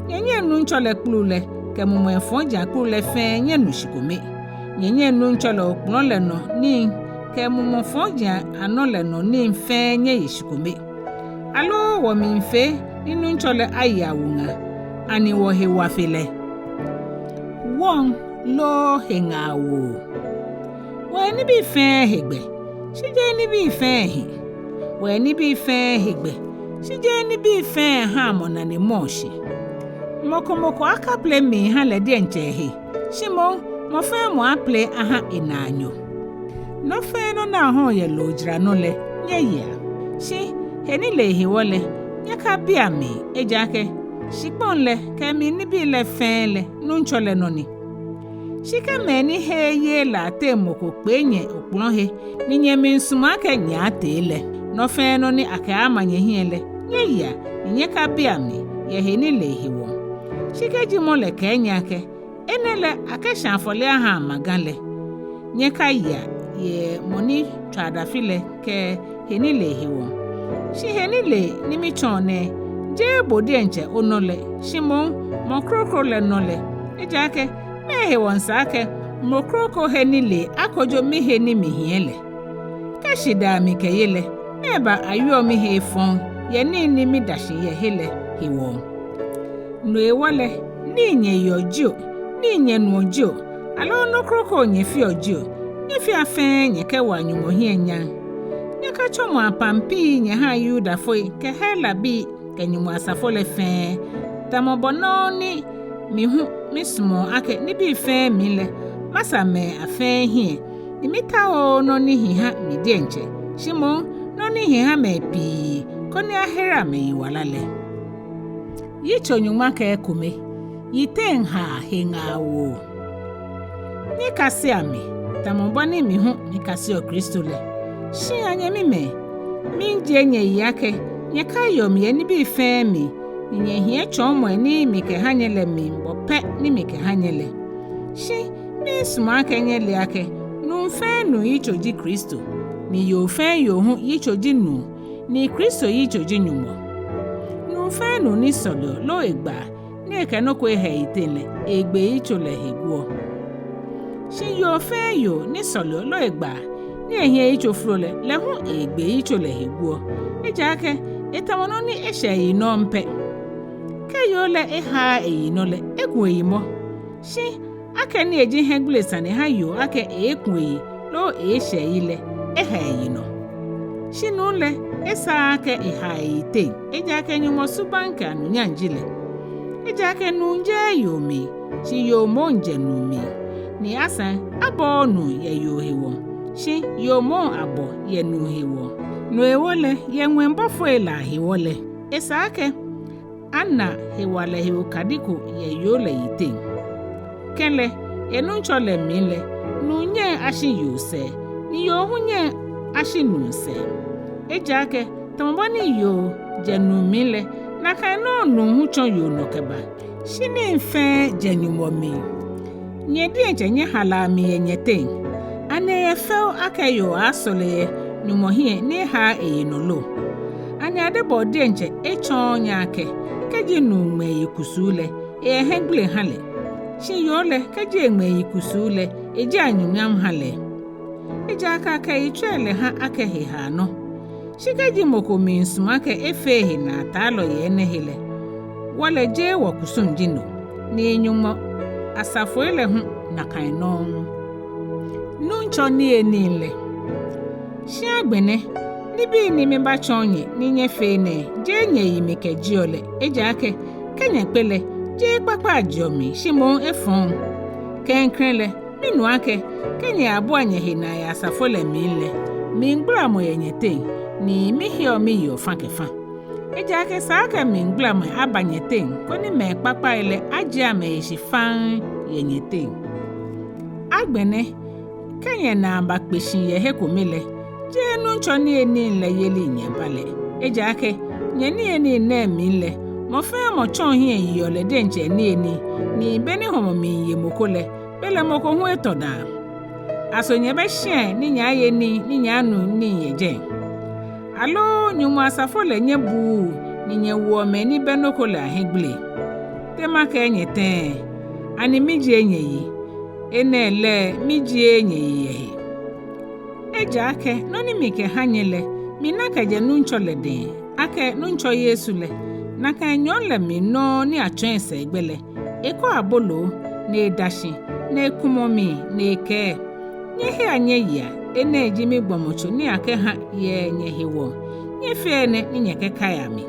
Nyɛnyɛŋ Nuŋtsɔ lɛ kpulu lɛ kɛ mumɔi fɔji akpulu lɛ fɛɛ nyɛnu shi kome. Nyɛnyɛŋ Nuŋtsɔ lɛ okplɔ̃ lɛ nɔ nii kɛ mumɔi fɔji anɔ lɛ nɔ nii fɛɛ nyɛye shi kome. Aloo wɔmiifee ni Nuŋtsɔ lɛ aye awuŋa, ani wɔhe wa fe lɛ? Wɔŋ loo heŋaawoo? Wɔyɛ nibii fɛɛ hegbɛ, shi jeee nibii fɛɛ hi. Wɔyɛ nibii fɛɛ hegbɛ, shi jeee nibii fɛɛ haa mɔ nane mɔɔ shi. Mɔ ko mɔ ko akapele mli aha lɛ diɛŋtsɛ ehe, shi moŋ mɔ fɛɛ mɔ apele aha enaanyo. Nɔ fɛɛ nɔ ni ahɔɔ yɛ loo jara nɔ lɛ, nyɛyea. Shi henilee hewɔ lɛ, nyɛkabia mli, ejaakɛ shikpɔŋ lɛ kɛ emli nibii lɛ fɛɛ lɛ, Nuŋtsɔ lɛ nɔ ni. Shi kɛ mɛi ni heee yeee lɛ ateŋ mɔ ko kpee nyɛ okpɔlɔ he, ni nyɛmiisumɔ akɛ nyɛaatee lɛ, nɔ fɛɛ nɔ ni akɛaama nyɛhiɛ lɛ, nyɛyea ni nyɛkabia mli yɛ henilee hewɔ. Shi kɛji mɔ lɛ kɛɛ nyɛ akɛ, enɛ lɛ akɛshã afɔle ahã amaga lɛ, nyɛkayea yɛ mɔ ni tswa adafi lɛ kɛ henilee hewɔ. Shi henilee ni mitsɔɔ nɛɛ, jeee bo diɛŋtsɛ onɔ lɛ, shi moŋ mɔ kroko lɛ nɔ lɛ. Ejaakɛ mɛɛ hewɔ esa akɛ mɔ kroko henilee akojo mihe ni mihiɛ lɛ? Kɛ shidaa mikɛye lɛ, mɛɛba awieɔ mihe efɔŋ yɛ nii ni mida shi yɛ he lɛ hewɔ? No hewɔ lɛ, nii nyɛyeɔ jio, nii nyɛnuɔ jio, aloo nɔ kroko nyɛfeɔ jio, nyɛfea fɛɛ nyɛkɛwoa Nyɔŋmɔ hiɛ nyam. Nyɛkatsɔmɔa pampii nyɛhaa Yudafoi kɛ Helabii kɛ Nyɔŋmɔ asafo lɛ fɛɛ, tamɔ bɔ nɔŋŋ ni mi hu misumɔɔ akɛ nibii fɛɛ mli lɛ, masa mɛi afɛɛ hiɛ, ni mitaooo nɔ ni hi ha mi diɛŋtsɛ, shi moŋ nɔ ni hi ha mɛi pii, koni ahere amɛyiwala lɛ. Yitso nyɔŋma kɛ ekome. Yiteŋ haa he ŋaawoo. Nyɛkasea mi, tamɔ bɔ ni mi hu mikaseɔ Kristo lɛ. Shi anyɛmimɛi, miijie nyɛyi akɛ nyɛkaiɔ mi yɛ nibii fɛɛ mli, ni nyɛhiɛ tsɔɔmɔi ni mikɛha nyɛ lɛ mli bɔ pɛ ni mikɛha nyɛ lɛ. Shi miisumɔ akɛ nyɛle akɛ nuu fɛɛ nuu yitso ji Kristo, ni yoo fɛɛ yoo hu yitso ji nuu, ni Kristo yitso ji Nyɔŋmɔ. Nuu fɛɛ nuu ni sɔleɔ loo egbaa ni ekɛ nɔ ko eha eyiteŋ lɛ, eegbe eyitso lɛ he guɔ. Shi yoo fɛɛ yoo ni sɔleɔ loo egbaa ni ehiɛ yitso folo lɛ, lɛ hu eegbe eyitso lɛ he guɔ. Ejaakɛ etamɔ nɔ ni eshɛ eyi nɔŋŋ pɛ. Kɛ yoo lɛ ehaaa eyi nɔ lɛ, eku eyi mɔ. Shi akɛni eji hiɛgbele sane ha yoo akɛ eeku eyi loo eeshɛ eyi lɛ, eha eyi nɔ. Shi nuu lɛ, esaaa akɛ ehaa eyiteŋ, ejaakɛ Nyɔŋmɔ subaŋ kɛ anunyam ji lɛ. Ejaakɛ nuu jɛɛɛ yoo mli, shi yoo moŋ jɛ nuu mli. Ni asaŋ abɔɔɔ nuu yɛ yoo hewɔ, shi yoo moŋ abɔ yɛ nuu hewɔ. No hewɔ lɛ, yɛ ŋwɛi bɔfoi lɛ ahewɔ lɛ, esa akɛ ana hewalɛ he okadi ko yɛ yoo lɛ yiteŋ. Kɛlɛ, yɛ Nuŋtsɔ lɛ mli lɛ, nuu nyɛŋ ashi yoo sɛɛ, ni yoo hu nyɛŋ ashi nuu sɛɛ. Ejaakɛ tamɔ bɔ ni yoo jɛ nuu mli lɛ, nakai nɔŋŋ nuu hu tsɔ yoo nɔ kɛba. Shi nii fɛɛ jɛ Nyɔŋmɔ mli. Nyɛ diɛŋtsɛ nyɛhalaa mi yɛ nyɛteŋ. Ani eyɛ fɛo akɛ yoo asɔle yɛ Nyɔŋmɔ hiɛ ni ehaaa eyi nɔ lo? Ani adebɔɔ diɛŋtsɛ etsɔɔɔ nyɛ akɛ, kɛji nuu ŋmɛ eyi kusuu lɛ, eyɛ hiɛgbele ha lɛ? Shi yoo lɛ, kɛji eŋmɛ eyi kusuu lɛ, eji anunyam ha lɛ. Ejaakɛ akɛ yitsɔi lɛ ha akɛ he haa nɔ. Shi kɛji mɔ ko miisumɔ akɛ efee ehe naataalɔ yɛ enɛ he lɛ, wɔ lɛ jeee wɔkusum ji no, ni Nyɔŋmɔ asafoi lɛ hu nakai nɔŋŋ. Nuŋtsɔ niyenii lɛ. Shi agbɛnɛ, nibii ni mibatsɔɔ nyɛ ni nyɛfee nɛɛ, jeee nyɛyi mikɛjieɔ lɛ, ejaakɛ kɛ nyɛkpe lɛ, jeee ekpakpa ajɛɔ mli, shi moŋ efɔŋ. Klɛŋklɛŋ lɛ, minu akɛ kɛ nyɛyabua nyɛhe naa yɛ asafo lɛ mli lɛ, mligbalamɔ yɛ nyɛteŋ, ni miheɔ miyeɔ fa kɛ fa. Ejaakɛ esa akɛ mligbalamɔ aba nyɛteŋ, koni mɛi kpakpai lɛ ajie amɛhe shi faŋŋ yɛ nyɛteŋ. Agbɛnɛ, kɛ nyɛnaa bakpe shi yɛ he kome lɛ, jeee Nuŋtsɔ niyenii lɛ yeli nyɛba lɛ. Ejaakɛ nyɛniyenii nɛɛ mli lɛ, mɔ fɛɛ mɔ tsɔɔ hiɛ yeɔ lɛ diɛŋtsɛ niyenii, ni be ni hɔmɔ miiye mɔ ko lɛ, belɛ mɔ ko hu etɔ daa. Aso nyɛbɛ shĩai ni nyɛaaye nii ni nyɛaanu nii yɛ jɛi? Aloo Nyɔŋmɔ asafo lɛ nyɛbuuu ni nyɛwoɔ mɛi ni bɛ nɔ ko lɛ ahiɛgbele? Te makɛɛ nyɛ tɛŋŋ? Ani mijie nyɛyi? Enɛ lɛ, mijieee nyɛyi yɛ he. Ejaakɛ nɔ ni mikɛha nyɛ lɛ, mina kɛjɛ Nuŋtsɔ lɛ dɛŋ, akɛ Nuŋtsɔ Yesu lɛ, nakai nyɔɔŋ lɛ mli nɔŋŋ ni atsɔɔ esɛɛgbɛ lɛ, ekɔ aboloo, ni eda shi, ni ekumɔ mli, ni ekɛɛ: Nyɛhea nyɛyea, enɛ ji migbɔmɔtso ni akɛha yɛ nyɛhewɔ. Nyɛfea enɛ ni nyɛkɛkaia mi.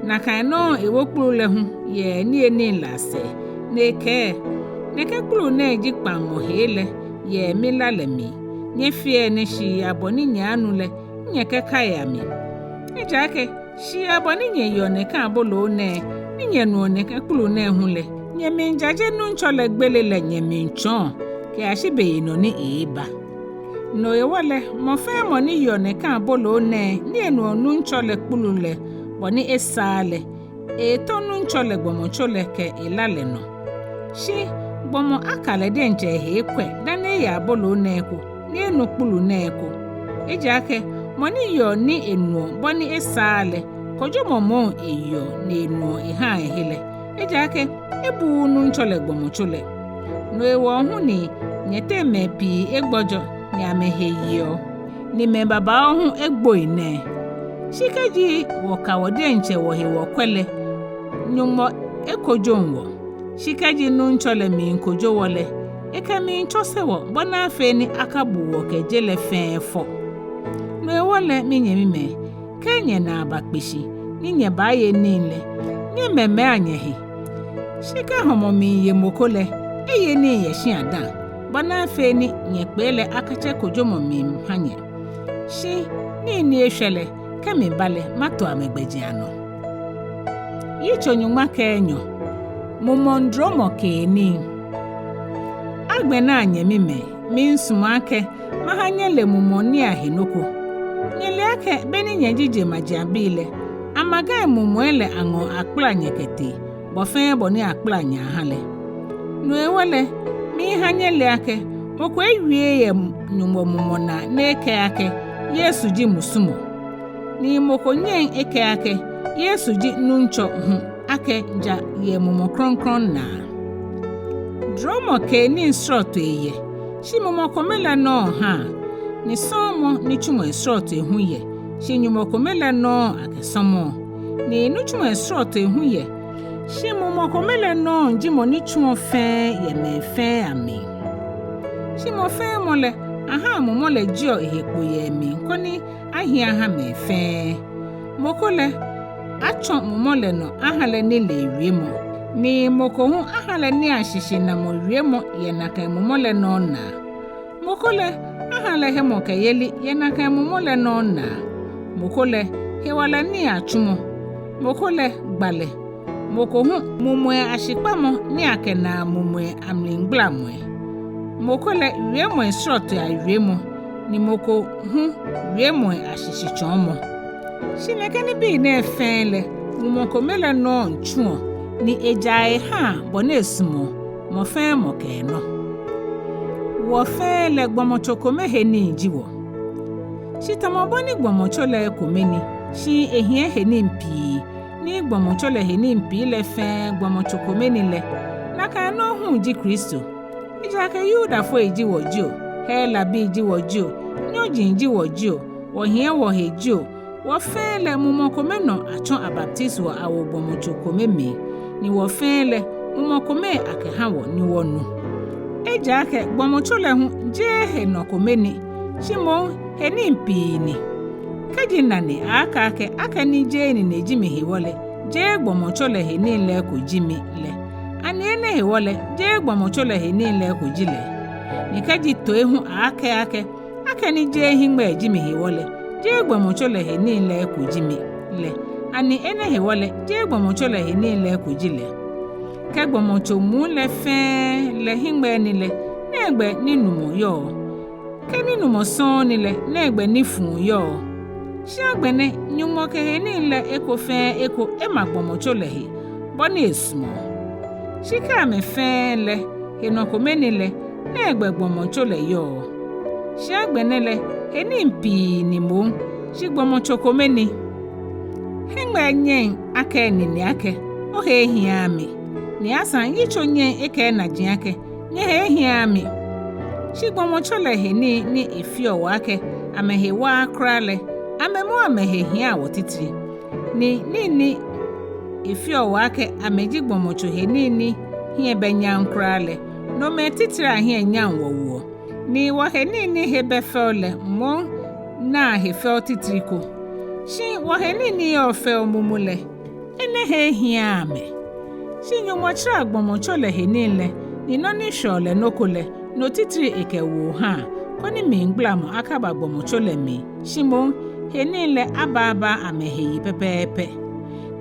Nakai nɔŋŋ ewo kpulu lɛ hu yɛ niyenii lɛ asɛɛ, ni ekɛɛ: Nɛkɛ kpulu nɛɛ ji kpãŋmɔ hee lɛ yɛ milá lɛ mli. Nyɛfea enɛ shii abɔ ni nyɛaanu lɛ, ni nyɛkɛkaia mi. Ejaakɛ shii abɔ ni nyɛyeɔ nɛkɛ aboloo nɛɛ, ni nyɛnuɔ nɛkɛ kpulu nɛɛ hu lɛ, nyɛmiijaje Nuŋtsɔ lɛ gbele lɛ nyɛmiitsɔɔ kɛyashi beyinɔ ni eeeba. No hewɔ lɛ, mɔ fɛɛ mɔ ni yeɔ nɛkɛ aboloo nɛɛ, ni enuɔ Nuŋtsɔ lɛ kpulu lɛ bɔ ni esaaa lɛ, eetɔ Nuŋtsɔ lɛ gbɔmɔtso lɛ kɛ elá lɛ nɔ. Shi gbɔmɔ aka lɛ diɛŋtsɛ ehe ekwɛ dani eye aboloo nɛɛ eko, ni enu kpulu nɛɛ eko. Ejaakɛ mɔ ni yeɔ ni enuɔ bɔ ni esaaa lɛ, kojomɔ moŋ eyeɔ ni enuɔ ehaa ehe lɛ, ejaakɛ ebuuu Nuŋtsɔ lɛ gbɔmɔtso lɛ. No hewɔ hu ni nyɛteŋ mɛi pii egbɔjɔ ni amɛhe yeɔ, ni mɛi babaoo hu egboi nɛɛ. Shi kɛji wɔka wɔ diɛŋtsɛ wɔhe wɔkwɛ lɛ, Nyɔŋmɔ ekojoŋ wɔ. Shi kɛji Nuŋtsɔ lɛ miikojo wɔ lɛ, ekɛmiitsɔse wɔ, bɔ ni afee ni akabu wɔ kɛ je lɛ fɛɛ fɔ. No hewɔ lɛ, minyɛmimɛi, kɛ nyɛnaa bakpe shi ni nyɛbaaye nii lɛ, nyɛmɛmɛa nyɛhe. Shi kɛ hɔmɔ miiye mɔ ko lɛ, eye nii yɛ shia dã, bɔ ni afee ni nyɛkpee lɛ akatsɛ kojomɔ miiha nyɛ. Shi nii ni eshwɛ lɛ, kɛ miba lɛ, mato amɛ gbɛjianɔ. Yitso nyɔŋma kɛ enyɔ. Mumɔŋ dromɔ keenii. Agbɛnɛ, anyɛmimɛi, miisumɔ akɛ maha nyɛle mumɔŋ nii ahe nɔ ko. Nyɛle akɛ be ni nyɛji jeŋmajiaŋbii lɛ, amagai mumɔi lɛ aŋɔɔ akpala nyɛ kɛtee, bɔ fɛɛ bɔ ni akpala nyɛ aha lɛ. No hewɔ lɛ, miiha nyɛle akɛ mɔ ko ewieee yɛ Nyɔŋmɔ Mumɔ naa ni ekɛɛ akɛ Yesu ji musumɔ. Ni mɔ ko nyɛŋ ekɛɛ akɛ Yesu ji Nuŋtsɔ hu, akɛ ja yɛ Mumɔ Krɔŋkrɔŋ naa. Dromɔ keenii srɔtoi yɛ, shi mumɔ kome lɛ nɔŋŋ haa, ni sɔɔmɔ nitsumɔi srɔtoi hu yɛ, shi Nyɔŋmɔ kome lɛ nɔŋŋ akɛsɔmɔɔ. Ni nitsumɔi srɔtoi hu yɛ, shi mumɔ kome lɛ nɔŋŋ ji mɔ ni tsuɔ fɛɛ yɛ mɛi fɛɛ amli. Shi mɔ fɛɛ mɔ lɛ, ahaa mumɔ lɛ jieɔ ehe kpo yɛ emli, koni ahi aha mɛi fɛɛ. Mɔ ko lɛ, atsɔ mumɔ lɛ nɔ aha lɛ nilee wiemɔ, ni mɔ ko hu aha lɛ niiashishinamɔ wiemɔ yɛ nakai mumɔ lɛ nɔŋŋ naa. Mɔ ko lɛ, aha lɛ hemɔkɛyeli yɛ nakai mumɔ lɛ nɔŋŋ naa. Mɔ ko lɛ, hewalɛ nii atsumɔ. Mɔ ko lɛ, gbalɛ. Mɔ ko hu, mumɔi ashikpamɔ ni akɛnaa mumɔi amligbalamɔi. Mɔ ko lɛ, wiemɔi srɔtoi awiemɔ, ni mɔ ko hu, wiemɔi ashishitsɔɔmɔ. Shi nɛkɛ nibii nɛɛ fɛɛ lɛ, mumɔ kome lɛ nɔŋŋ tsuɔ, ni ejaa ehaa bɔ ni esumɔɔ, mɔ fɛɛ mɔ kɛ enɔ. Wɔ fɛɛ lɛ gbɔmɔtso kome henii ji wɔ. Shi tamɔ bɔ ni gbɔmɔtso lɛ ekome ni, shi ehiɛ henii pii, ni gbɔmɔtso lɛ henii pii lɛ fɛɛ gbɔmɔtso kome ni lɛ, nakai nɔŋŋ hu ji Kristo. Ejaakɛ Yudafoi ji wɔ jio, Helabii ji wɔ jio, nyɔji ji wɔ jio, wɔhiɛ wɔhe jio, wɔ fɛɛ lɛ mumɔ kome nɔ atsɔ abaptisi wɔ awo gbɔmɔtso kome mli, ni wɔ fɛɛ lɛ mumɔ kome akɛha wɔ ni wɔnu. Ejaakɛ gbɔmɔtso lɛ hu jeee henɔ kome ni, shi moŋ henii pii ni. Kɛji nane akɛɛ akɛ, akɛni jeee nine ji mi hewɔ lɛ, jeee gbɔmɔtso lɛ henii lɛ eko ji mi lɛ, ani enɛ hewɔ lɛ jeee gbɔmɔtso lɛ henii lɛ eko ji lɛ? Ni kɛji toi hu akɛɛ akɛ, akɛni jeee hiŋmɛi ji mi hewɔ lɛ, jeee gbɔmɔtso lɛ henii lɛ eko ji mi lɛ, ani enɛ hewɔ lɛ jeee gbɔmɔtso lɛ henii lɛ eko ji lɛ? Kɛ gbɔmɔtso muu lɛ fɛɛ lɛ hiŋmɛi ni lɛ, nɛgbɛ ninumɔ yɔɔ? Kɛ ninumɔ sɔŋŋ ni lɛ, nɛgbɛ nifuu yɔɔ? Shi agbɛnɛ Nyɔŋmɔ kɛ henii lɛ eko fɛɛ eko ema gbɔmɔtso lɛ he, bɔ ni esumɔɔ. Shi kɛ amɛ fɛɛ lɛ henɔ kome ni lɛ, nɛgbɛ gbɔmɔtso lɛ yɔɔ? Shi agbɛnɛ lɛ, henii pii ni moŋ, shi gbɔmɔtso kome ni. Hiŋmɛi nyɛŋ akɛɛ nine akɛ, ohe ehiaaa mi, ni asaŋ yitso nyɛŋ ekɛɛ naji akɛ, nyɛhe ehiaaa mi. Shi gbɔmɔtso lɛ henii ni efeɔ wɔ akɛ amɛhe waaa kwraa lɛ, amɛ moŋ amɛhe hiaa wɔ titri. Ni nii ni efeɔ wɔ akɛ amɛji gbɔmɔtso henii ni hiɛ bɛ nyam kwraa lɛ, nomɛi titri ahiɛ nyam wɔwoɔ. Ni wɔhenii ni he bɛ fɛo lɛ moŋ naa hefɛo titri ko. Shi wɔhenii ni yɔɔ fɛo momo lɛ, Enɛ he ehiaaa amɛ. Shi Nyɔŋmɔ tsara gbɔmɔtso lɛ he nii lɛ, ni nɔ ni shwɛɔ lɛ nɔ ko lɛ, no titri ekɛwoɔ haa, koni mligbalamɔ akaba gbɔmɔtso lɛ mli, shi moŋ he nii lɛ abaabaa amɛhe yi pɛpɛɛpɛ.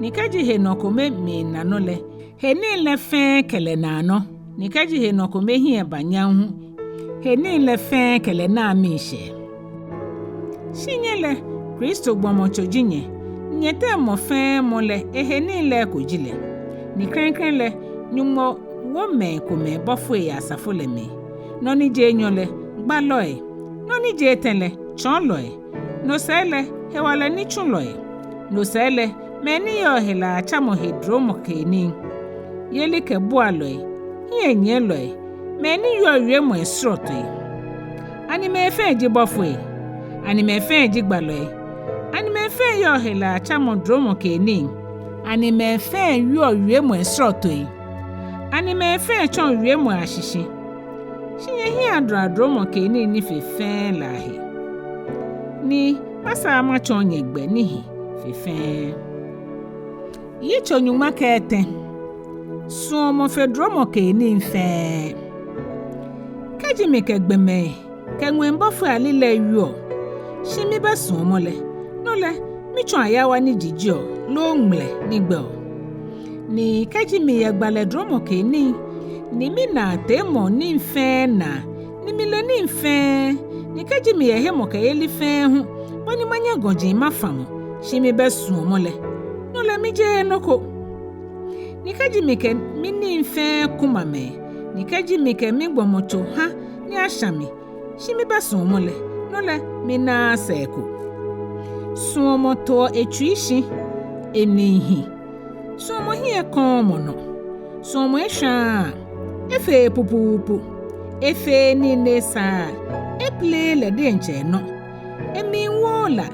Ni kɛji henɔ kome miina nɔ lɛ, he nii lɛ fɛɛ kɛ lɛ naa nɔ, ni kɛji henɔ kome hiɛ ba nyam hu, he nii lɛ fɛɛ kɛ lɛ naa miishɛɛ. Shi nyɛ lɛ, Kristo gbɔmɔtso ji nyɛ, ni nyɛteŋ mɔ fɛɛ mɔ lɛ ehe nii lɛ eko ji lɛ. Ni klɛŋklɛŋ lɛ, Nyɔŋmɔ wo mɛi komɛi bɔfoi yɛ asafo lɛ mli. Nɔ ni ji enyɔ lɛ, gbalɔi; nɔ ni ji etɛ lɛ, tsɔɔlɔi; no sɛɛ lɛ, hewalɛ nitsulɔi; no sɛɛ lɛ, mɛi ni yɔɔ helaatsɛmɔ he duromɔ keenii; yelikɛbualɔi; hiɛnyiɛlɔi; mɛi ni wieɔ wiemɔi srɔtoi. Ani mɛi fɛɛ ji bɔfoi? Ani mɛi fɛɛ ji gbalɔi? Ani mɛi fɛɛ yɔɔ helaatsɛmɔ duromɔ keenii? Ani mɛi fɛɛ wieɔ wiemɔi srɔtoi? Ani mɛi fɛɛ tsɔɔ wiemɔi ashishi? Shi nyɛhiɛ adɔa duromɔ keenii ni fe fɛɛ lɛ ahe, ni masaa matsɔɔ nyɛ gbɛ ni hi fe fɛɛ. Yitso nyɔŋma kɛ etɛ. Suɔmɔ fe duromɔ keenii fɛɛ. Kɛji mikɛ gbɔmɛi kɛ ŋwɛi bɔfoi alilɛi wieɔ, shi mibɛ suɔmɔ lɛ, no lɛ, mitsɔ ayawa ni jijeɔ loo ŋmlɛ ni gbɛɔ. Ni kɛji miyɛ gbalɛ duromɔ keenii, ni minaa teemɔŋ nii fɛɛ naa, ni mile nii fɛɛ, ni kɛji miyɛ hemɔkɛyeli fɛɛ hu, bɔ ni manyɛ gɔji mafamɔ, shi mibɛ suɔmɔ lɛ, no lɛ mijeee nɔ ko. Ni kɛji mikɛ minii fɛɛ kuma mɛi, ni kɛji mikɛ migbɔmɔtso ha ni asha mi, shi mibɛ suɔmɔ lɛ, no lɛ minaaa sɛɛ ko. Suɔmɔ toɔ etsui shi, emli hi. Suɔmɔ hiɛ kɔɔɔ mɔ nɔ. Suɔmɔ eshwaaa, efeee pupuupu, efeee nii ni esaaa, epileee lɛ diɛŋtsɛ enɔ, emli wooo la,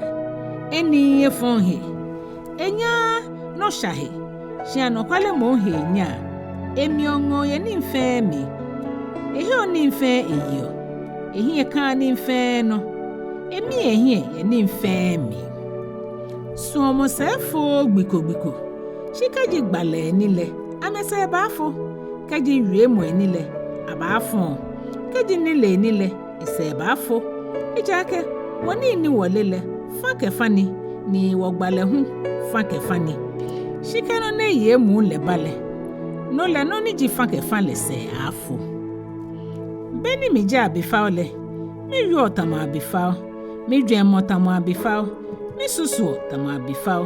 eniii efɔŋ he, enyaaa nɔsha he, shi anɔkwale moŋ he enyaa. Emiɔ ŋoo yɛ nii fɛɛ mli, eheɔ nii fɛɛ eyeɔ, ehiɛ kaa nii fɛɛ nɔ, emia ehiɛ yɛ nii fɛɛ mli. Suɔmɔ sɛɛ fooo gbi ko gbi ko, shi kɛji gbalɛi ni lɛ, amɛsɛɛ baafo; kɛji wiemɔi ni lɛ, abaafo; kɛji nilee ni lɛ, esɛɛ baafo. Ejaakɛ wɔnii ni wɔle lɛ, fã kɛ fã ni, ni wɔgbalɛ hu fã kɛ fã ni. Shi kɛ nɔ ni eye emuu lɛ ba lɛ, no lɛ nɔ ni ji fã kɛ fã lɛ sɛɛ aaafo. Be ni miji abifao lɛ, miwieɔ tamɔ abifao, mijwɛŋmɔ tamɔ abifao, misusuɔ tamɔ abifao.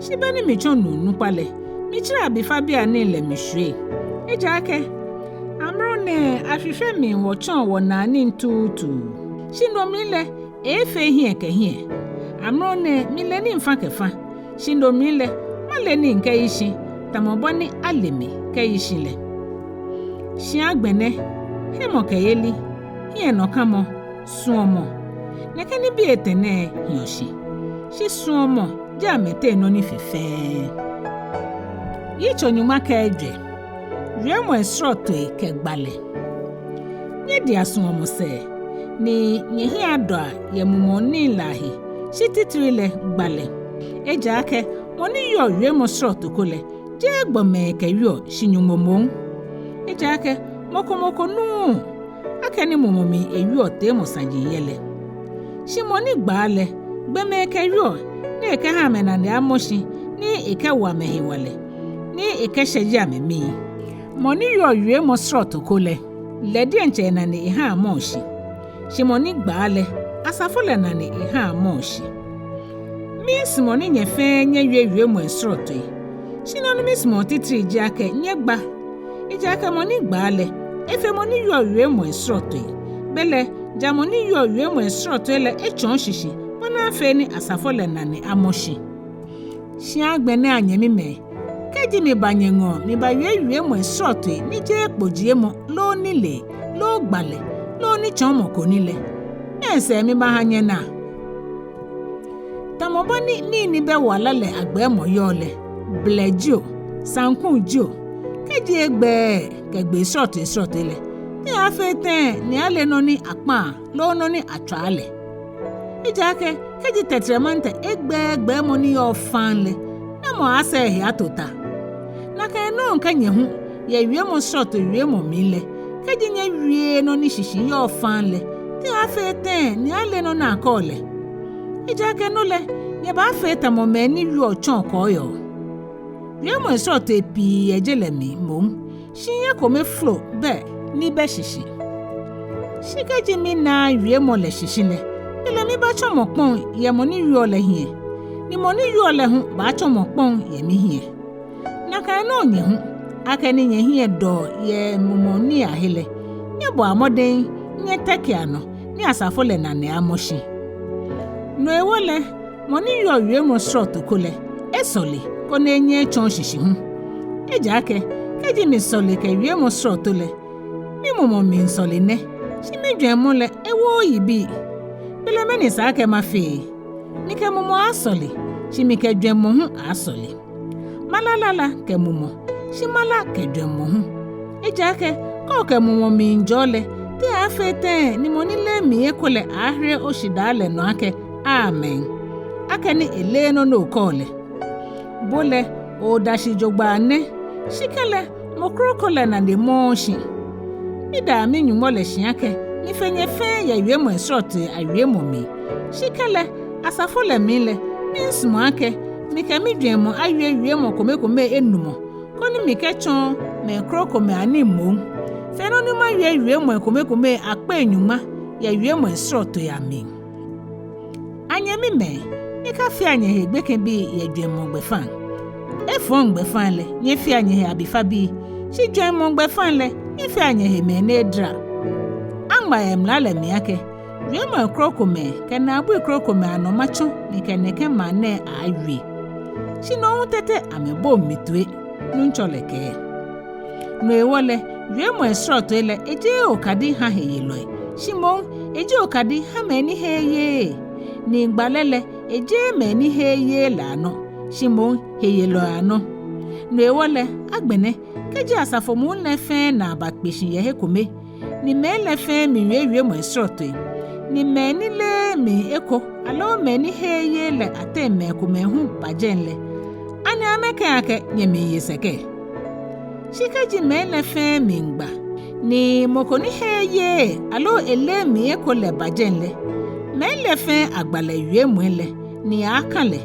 Shi be ni mitsɔ nuu nukpa lɛ, mitsara abifabeianii lɛ mishwie. Ejaakɛ amrɔ nɛɛ ashwishwɛ mli wɔtsɔɔ wɔnaa nii tuutuu, shi no mli lɛ eefee hiɛ kɛ hiɛ. Amrɔ nɛɛ mile nii fã kɛ fã, shi no mli lɛ male nii kɛyi shi, tamɔ bɔ ni ale mi kɛyi shi lɛ. Shi agbɛnɛ, hemɔkɛyeli, hiɛnɔkamɔ, suɔmɔ, nɛkɛ nibii etɛ nɛɛ hiɔ shi, shi suɔmɔ ji amɛteŋ nɔ ni fe fɛɛ. Yitso nyɔŋma kɛ ejwɛ. Wiemɔi srɔtoi kɛ gbalɛ. Nyɛdia suɔmɔ sɛɛ, ni nyɛhiɛ adɔa yɛ mumɔŋ nii lɛ ahe, shi titri lɛ gbalɛ. Ejaakɛ mɔ ni wieɔ wiemɔ srɔto ko lɛ, jeee gbɔmɛi kɛwieɔ, shi Nyɔŋmɔ moŋ. Ejaakɛ mɔ ko mɔ ko nuuu, akɛni mumɔ mli ewieɔ teemɔ saji yɛ lɛ. Shi mɔ ni gbaa lɛ, gbɔmɛi kɛwieɔ, ni ekɛha amɛnane amɔ shi, ni ekɛwo amɛ hewalɛ, ni ekɛshɛje amɛmii. Mɔ ni wieɔ wiemɔ srɔto ko lɛ, lɛ diɛŋtsɛ enane ehaa mɔɔ shi, shi mɔ ni gbaa lɛ, asafo lɛ nane ehaa mɔɔ shi. Miisumɔ ni nyɛ fɛɛ nyɛwie wiemɔi srɔtoi, shi nɔ ni misumɔɔ titri ji akɛ nyɛgba. Ejaakɛ mɔ ni gbaa lɛ, efe mɔ ni wieɔ wiemɔi srɔtoi. Belɛ ja mɔ ni wieɔ wiemɔi srɔtoi lɛ etsɔɔ shishi, bɔ ni afee ni asafo lɛ nane amɔ shi. Shi agbɛnɛ, anyɛmimɛi, kɛji miba nyɛŋɔɔ mibawie wiemɔi srɔtoi ni jeee kpojiemɔ loo nilee loo gbalɛ loo nitsɔɔmɔ ko ni lɛ, mɛɛ sɛɛ mibaha nyɛna? Tamɔ bɔ ni nii ni bɛ wala lɛ agbɛɛmɔ yɔɔ lɛ, blɛ jio, saŋku jio, kɛji egbɛɛɛ kɛ gbee srɔtoi srɔtoi lɛ, te aaafee tɛŋŋ ni ale nɔ ni akpaa loo nɔ ni atswaa lɛ? Ejaakɛ kɛji tɛtrɛmantɛrɛ egbɛɛɛ gbɛɛmɔ ni yɔɔ faŋŋ lɛ, na Namɔ aaasaa ehe ato ta? Nakai nɔŋŋ kɛ nyɛ hu, yɛ wiemɔ srɔto wiemɔ mli lɛ, kɛji nyɛwieee nɔ ni shishi yɔɔ faŋŋ lɛ, te aaafee tɛŋŋ ni aaale nɔ ni akɛɔ lɛ? Ejaakɛ no lɛ, nyɛbaafee tamɔ mɛi ni wieɔ tsɔɔ kɔɔyɔɔ. Wiemɔi srɔtoi pii yɛ je lɛ mli moŋ, shi ekome flo bɛ ni bɛ shishi. Shi kɛji minaaa wiemɔ lɛ shishi lɛ, belɛ mibaatsɔ mɔkpɔŋ yɛ mɔ ni wieɔ lɛ hiɛ, ni mɔ ni wieɔ lɛ hu baatsɔ mɔkpɔŋ yɛ mihiɛ. Nakai nɔŋŋ nyɛ hu, akɛni nyɛhiɛ dɔɔ yɛ mumɔŋ nii ahe lɛ, nyɛbɔa mɔdɛŋ nyɛtekea nɔ, ni asafo lɛ nane amɔ shi. No hewɔ lɛ, mɔ ni wieɔ wiemɔ srɔto ko lɛ, esɔle, koni enyɛ etsɔɔ shishi hu. Ejaakɛ kɛji misɔle kɛ wiemɔ srɔto lɛ, mimumɔ miisɔle nɛ, shi mijwɛŋmɔ lɛ, ewooo yibii. Belɛ mɛni sa akɛ mafee? Mikɛ mumɔ aaasɔle, shi mikɛ jwɛŋmɔ hu aaasɔle. Mala lala kɛ mumɔ, shi mala kɛ jwɛŋmɔ hu. Ejaakɛ kɛ okɛ mumɔ miijɔɔ lɛ, te aaafee tɛŋŋ ni mɔ ni leee mli eko lɛ aaahere oshidaa lɛ nɔ akɛ, Amen, akɛni eleee nɔ ni okɛɔ lɛ? Bo lɛ, ooda shi jogbaŋŋ nɛ, shi kɛlɛ, mɔ kroko lɛ nane mɔɔɔ shi. Mida mi-Nyɔŋmɔ lɛ shi akɛ mife nyɛ fɛɛ yɛ wiemɔi srɔtoi awiemɔ mli, shi kɛlɛ, asafo lɛ mli lɛ, miisumɔ akɛ mikɛ mijwɛŋmɔ awie wiemɔ komekomei enumɔ, koni mikɛtsɔɔ mɛi krokomɛi anii moŋ, fe nɔ ni mawie wiemɔi komekomei akpei nyɔŋma yɛ wiemɔi srɔtoi amli. Anyɛmimɛi, nyɛkafea nyɛhe gbekɛbii yɛ jwɛŋmɔ gbɛfaŋ. Efɔŋ gbɛfaŋ lɛ, nyɛfea nyɛhe abifabii, shi jwɛŋmɔ gbɛfaŋ lɛ, nyɛfea nyɛhe mɛi ni edara. Aŋma yɛ mla lɛ mli akɛ, wiemɔi krokomɛi kɛ naabui krokomɛi anɔ matsɔ mikɛ nɛkɛ maŋ nɛɛ aaawie. Shi no hu tete amɛboŋ mi toi, Nuŋtsɔ lɛ kɛɛ. No hewɔ lɛ, wiemɔi srɔtoi lɛ, ejeee okadi ha heyelɔi, shi moŋ eji okadi ha mɛi ni heee yeee. Ni gbalɛ lɛ, ejeee mɛi ni heee yeee lɛ anɔ, shi moŋ heyelɔi anɔ. No hewɔ lɛ, agbɛnɛ, kɛji asafo muu lɛ fɛɛ naa bakpe shi yɛ he kome, ni mɛi lɛ fɛɛ miiwie wiemɔi srɔtoi, ni mɛi ni leee mli eko aloo mɛi ni heee yeee lɛ ateŋ mɛi komɛi hu ba jɛi lɛ, ani amɛkɛɔ akɛ nyɛmiiye sɛkɛ? Shi kɛji mɛi lɛ fɛɛ miigba, ni mɔ ko ni heee yeee aloo eleee mli eko lɛ ba jɛi lɛ, mɛi lɛ fɛɛ agbalɛ wiemɔi lɛ, ni aaaka lɛ,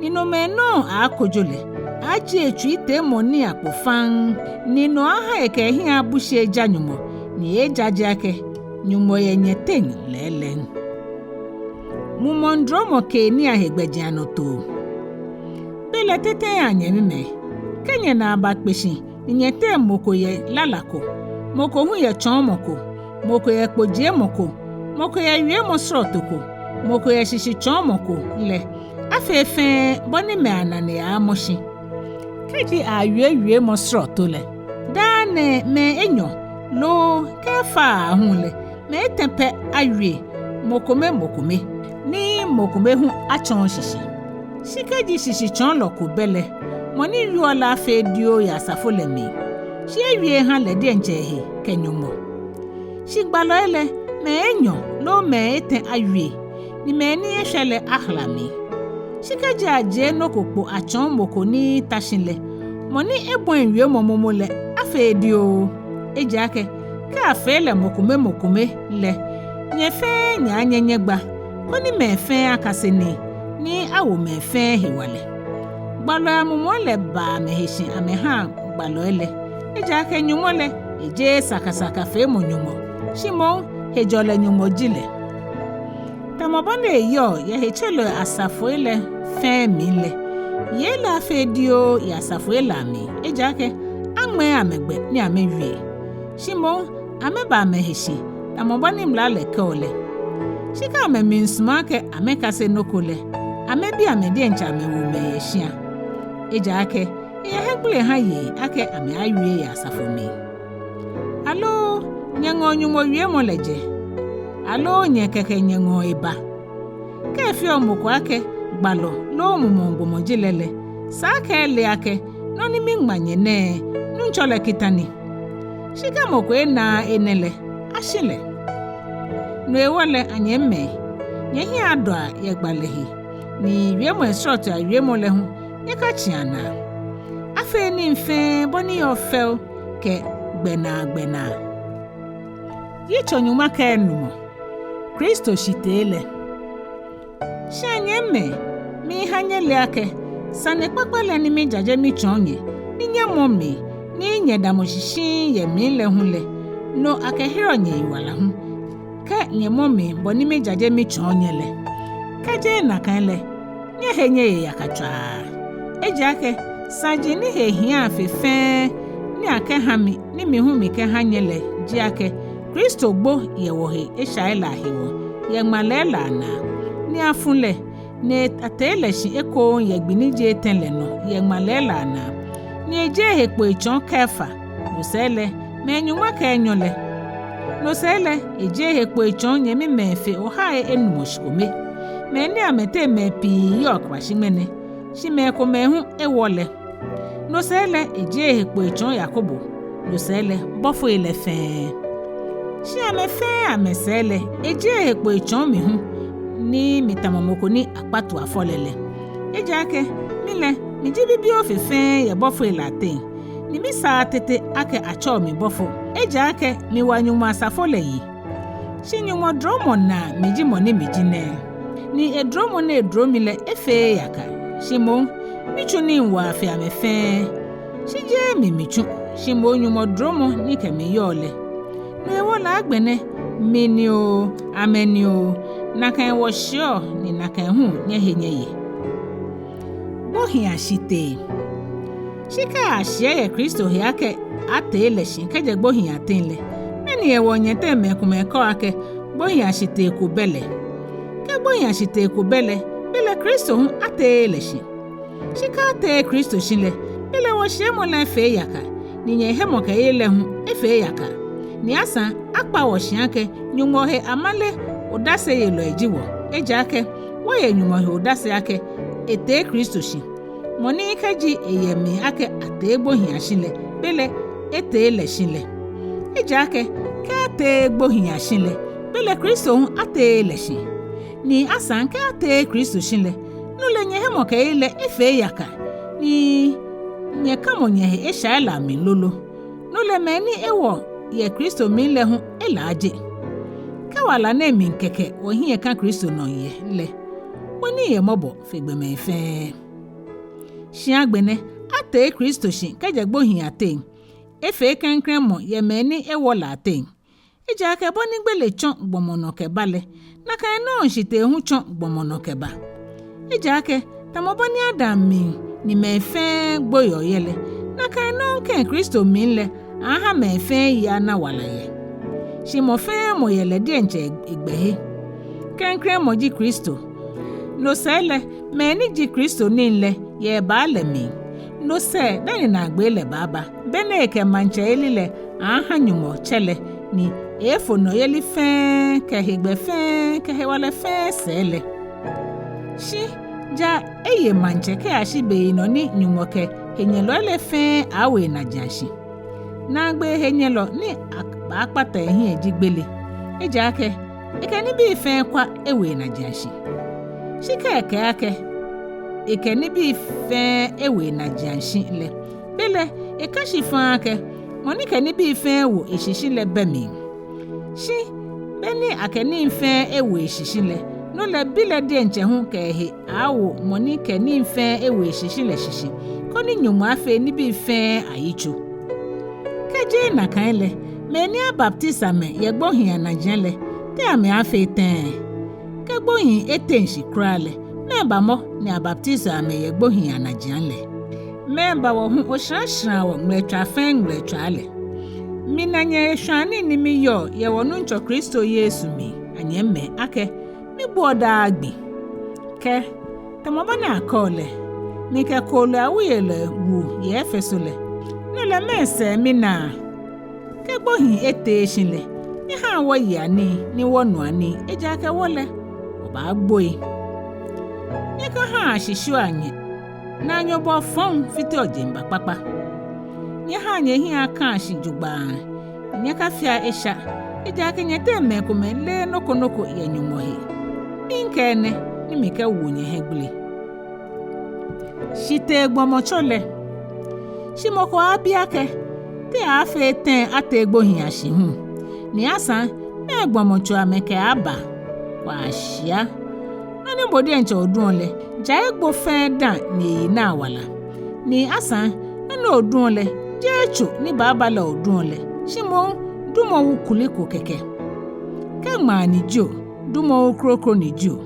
ni nomɛi nɔŋŋ aaakojo lɛ, aaajie etsui teemɔŋ nii akpo faŋŋ, ni no aaha ekɛ ehiɛ abu shi eja Nyɔŋmɔ, ni eeejaje akɛ, Nyɔŋmɔ yɛ nyɛteŋ lɛɛlɛŋ. Mumɔŋ duromɔ keenii ahe gbɛjianɔtoo. Belɛ tete, anyɛmimɛi, kɛ nyɛnaa bakpe shi, ni nyɛteŋ mɔ ko yɛ lala ko, mɔ ko hu yɛ tsɔɔmɔ ko, mɔ ko yɛ kpojiemɔ ko, mɔ ko yɛ wiemɔ srɔto ko, mɔ ko yɛ shishitsɔɔmɔ ko lɛ, afee fɛɛ bɔ ni mɛi anane aaamɔ shi. Kɛji aawie wiemɔ srɔto lɛ, daa nɛɛ mɛi enyɔ loo kɛ efa aahu lɛ, mɛi etɛ pɛ awie, mɔ kome mɔ kome, ni mɔ kome hu atsɔɔ shishi. Shi kɛji shishitsɔɔlɔ ko bɛ lɛ, mɔ ni wieɔ lɛ afee dioo yɛ asafo lɛ mli, shi ewie eha lɛ diɛŋtsɛ ehe kɛ Nyɔŋmɔ. Shi gbalɔi lɛ, mɛi enyɔ loo mɛi etɛ awie, ni mɛi ni eshwɛ lɛ ahala mli. Shi kɛji ajie nɔ ko kpo atsɔɔ mɔ ko ni ta shi lɛ, mɔ ni ebɔi wiemɔ momo lɛ afee dioo. Ejaakɛ kɛ afee lɛ mɔ kome mɔ kome lɛ, nyɛ fɛɛ nyɛaanyɛ nyɛgba, koni mɛi fɛɛ akase nii, ni awo mɛi fɛɛ hewalɛ. Gbalɔi amumɔi lɛ baa amɛhe shi amɛhaa gbalɔi lɛ. Ejaakɛ Nyɔŋmɔ lɛ, ejeee sakasakafeemɔ Nyɔŋmɔ, shi moŋ hejɔlɛ Nyɔŋmɔ ji lɛ. Tamɔ bɔ ni eyɔɔ yɛ hetselɔi asafoi lɛ fɛɛ mli lɛ, yei lɛ afee dioo yɛ asafoi lɛ amli, ejaakɛ aŋmɛɛɛ amɛ gbɛ ni amɛwie. Shi moŋ amɛba amɛhe shi, tamɔ bɔ ni mla lɛ kɛɔ lɛ. Shi kɛ amɛmiisumɔ akɛ amɛkase nɔ ko lɛ, amɛbi amɛ diɛŋtsɛ amɛwumɛi yɛ shia. Ejaakɛ eyɛ hiɛgbele ha yei akɛ amɛaawie yɛ asafo mli. Aloo nyɛŋɔɔ Nyɔŋmɔ wiemɔ lɛ jɛ? Aloo nyɛ kɛkɛ nyɛŋɔɔ eba? Kɛ efeɔ mɔ ko akɛ gbalɔ loo mumɔŋ gbɔmɔ ji lɛ lɛ, sa akɛ ele akɛ nɔ ni miŋma nyɛ nɛɛ, Nuŋtsɔ lɛ kita ni. Shi kɛ mɔ ko enaaa enɛ lɛ, ashi lɛ. No hewɔ lɛ, anyɛmimɛi, nyɛhiɛ adɔa yɛ gbalɛ he, ni wiemɔi srɔtoi awiemɔ lɛ hu, Nyɛkatsĩa naa. Afee nii fɛɛ bɔ ni yɔɔ fɛo kɛ gbɛnaagbɛnaa. Yitso nyɔŋma kɛ enumɔ. Kristo shitee lɛ. Shi anyɛmimɛi, miiha nyɛle akɛ, sanekpakpa lɛ ni mijaje mitsɔɔ nyɛ, ni nyɛmɔ mli, ni nyɛdamɔ shi shiŋŋ yɛ mli lɛ hu lɛ, no akɛhereɔ nyɛyiwala hu, kɛ nyɛmɔ mli bɔ ni mijaje mitsɔɔ nyɛ lɛ. Kɛjeee nakai lɛ, nyɛhe nyɛye yaka tswaa. Ejaakɛ saji ni he hiaa fe fɛɛ ni akɛha mi, ni mi hu mikɛha nyɛ lɛ, ji akɛ Kristo gbo yɛ wɔhe eshai lɛ ahewɔ, yɛ ŋmalɛi lɛ anaa, ni afu lɛ, ni atee lɛ shi ekoŋŋ yɛ gbi ni ji etɛ lɛ nɔ yɛ ŋmalɛi lɛ anaa, ni ejie ehe kpo etsɔɔ Kefa, no sɛɛ lɛ, mɛi nyɔŋma kɛ enyɔ lɛ. No sɛɛ lɛ, ejie ehe kpo etsɔɔ nyɛmimɛi fe ohai enumɔ shikome, mɛi ni amɛteŋ mɛi pii yɔɔ kwashi ŋmɛnɛ, shi mɛi komɛi hu ewɔ lɛ. No sɛɛ lɛ, ejie ehe kpo etsɔɔ Yakobo, no sɛɛ lɛ, bɔfoi lɛ fɛɛ. Shi amɛ fɛɛ amɛsɛɛ lɛ, ejie ehe kpo etsɔɔ mi hu, ni mitamɔ mɔ ko ni akpatu afɔ lɛ lɛ. Ejaakɛ mi lɛ, miji bibioo fe fɛɛ yɛ bɔfoi lɛ ateŋ, ni misaa tete akɛ atsɛɔ mi bɔfo, ejaakɛ miwa Nyɔŋmɔ asafo lɛ yi. Shi Nyɔŋmɔ duromɔ naa miji mɔ ni miji nɛɛ. Ni eduromɔ ni eduro mi lɛ efeee yaka. Shi moŋ, mitsu nii waa fe amɛ fɛɛ. Shi jeee mi mitsu, shi moŋ Nyɔŋmɔ duromɔ ni kɛ mi yɔɔ lɛ. No hewɔ lɛ agbɛnɛ, mi ni oo, amɛ ni oo, nakai wɔshiɛɔ, ni nakai hu nyɛhe nyɛye. Gbohii ashitee. Shi kɛ ashiɛ yɛ Kristo he akɛ atee lɛ shi kɛjɛ gbohii ateŋ lɛ, mɛni hewɔ nyɛteŋ mɛi komɛi kɛɔ akɛ gbohii ashitee ko bɛ lɛ? Kɛ gbohii ashitee ko bɛ lɛ, belɛ Kristo hu ateee lɛ shi. Shi kɛ ateee Kristo shi lɛ, belɛ wɔshiɛmɔ lɛ efee yaka, ni nyɛhemɔkɛyeli lɛ hu efee yaka. Ni asaŋ akpa wɔ shi akɛ Nyɔŋmɔ he amale odaseyelɔi ji wɔ, ejaakɛ wɔye Nyɔŋmɔ he odase akɛ etee Kristo shi. Mɔ ni kɛji eyɛ mli akɛ atee gbohii ashi lɛ, belɛ etee lɛ shi lɛ. Ejaakɛ kɛ ateee gbohii ashi lɛ, belɛ Kristo hu ateee lɛ shi. Ni asaŋ kɛ ateee Kristo shi lɛ, no lɛ nyɛhemɔkɛyeli lɛ efee yaka, ni nyɛkamɔ nyɛhe eshai lɛ amli lolo. No lɛ mɛi ni ewɔ yɛ Kristo mli lɛ hu elaaje. Kɛ wala nɛɛ mli kɛkɛ wɔhiɛ ka Kristo nɔ yɛ lɛ, wɔnii yɛ mɔbɔ fe gbɔmɛi fɛɛ. Shi agbɛnɛ, atee Kristo shi kɛjɛ gbohii ateŋ, efee klɛŋklɛŋ mɔ yɛ mɛi ni ewɔ lɛ ateŋ. Ejaakɛ bɔ ni gbele tsɔ gbɔmɔ nɔ kɛba lɛ, nakai nɔŋŋ shitee hu tsɔ gbɔmɔ nɔ kɛba. Ejaakɛ tamɔ bɔ ni Adam mli ni mɛi fɛɛ gbo yɛ lɛ, nakai nɔŋŋ kɛ Kristo mli lɛ, aha mɛi fɛɛ yi ana wala yɛ. Shi mɔ fɛɛ mɔ yɛ lɛ diɛŋtsɛ egbɛhe. Klɛŋklɛŋ mɔ ji Kristo. No sɛɛ lɛ, mɛi ni ji Kristo nii lɛ yɛ ebaa lɛ mli. No sɛɛ dani naagbee lɛ baaba, be ni ekɛ maŋtsɛyeli lɛ aha Nyɔŋmɔ Tsɛ lɛ, ni efo nɔyeli fɛɛ kɛ hegbɛ fɛɛ kɛ hewalɛ fɛɛ sɛɛ lɛ. Shi ja eye maŋtsɛ kɛyashi beyinɔ ni Nyɔŋmɔ kɛ henyɛlɔi lɛ fɛɛ awo enajiashi. Naagbee henyɛlɔ ni abaakpata ehiɛ ji gbele. Ejaakɛ ekɛ nibii fɛɛ kwa ewo enajiashi. Shi kɛ ekɛɛ akɛ ekɛ nibii fɛɛ ewo enajiashi lɛ, belɛ eka shi faŋŋ akɛ mɔ ni kɛ nibii fɛɛ wo eshishi lɛ bɛ mli. Shi be ni akɛ nii fɛɛ ewo eshishi lɛ, no lɛ Bi lɛ diɛŋtsɛ hu kɛ ehe awo mɔ ni kɛ nii fɛɛ ewo eshishi lɛ shishi, koni Nyɔŋmɔ afee nibii fɛɛ ayitso. Kɛjeee nakai lɛ, mɛi ni abaptisi amɛ yɛ gbohii anajiaŋ lɛ, te amɛaafee tɛŋŋ? Kɛ gbohii eteŋ shi kwraa lɛ, mɛɛba mɔ ni abaptisi amɛ yɛ gbohii anajiaŋ lɛ? Mɛɛba wɔ hu osharaŋ sharaŋ wɔ ŋmɛlɛtswaa fɛɛ ŋmɛlɛtswaa lɛ? Mina nyɛhe shwane ni miyɔɔ yɛ wɔ Nuŋtsɔ Kristo Yesu mli, anyɛmimɛi, akɛ migboɔ daa gbi. Kɛ, tamɔ bɔ ni akɛɔ lɛ, mikɛ kooloi awuyelɔi wu yɛ Efeso lɛ, no lɛ mɛɛ sɛɛ minaa? Kɛ gbohii eteee shi lɛ, nyɛhaa wɔyea nii ni wɔnua nii, ejaakɛ wɔ lɛ, wɔbaagboi. Nyɛkahaa ashishiua nyɛ, naanyobɔɔ fɔŋ fiteɔ jeŋba kpakpa. Nyɛhaa nyɛhiɛ akaa shi jogbaŋŋ, nyɛkafea esha, ejaakɛ nyɛteŋ mɛi komɛi leee nɔ ko nɔ ko yɛ Nyɔŋmɔ he. Miikɛɛ enɛ ni mikɛwo nyɛ hiɛgbele. Shitee gbɔmɔtso lɛ. Shi mɔ ko aaabi akɛ, te aaafee tɛŋŋ atee gbohii ashi hu? Ni asaŋ, mɛɛ gbɔmɔtso amɛkɛaaba? Kwashia. Nɔ ni bo diɛŋtsɛ oduɔ lɛ, ja egbo fɛɛ dã ni eyi naa wala. Ni asaŋ, nɔ ni oduɔ lɛ, jeee tso ni baaba lɛ oduɔ lɛ, shi moŋ dumɔwu kuli ko kɛkɛ. Kɛ ŋmaa ni jio, dumɔwu kroko ni jio.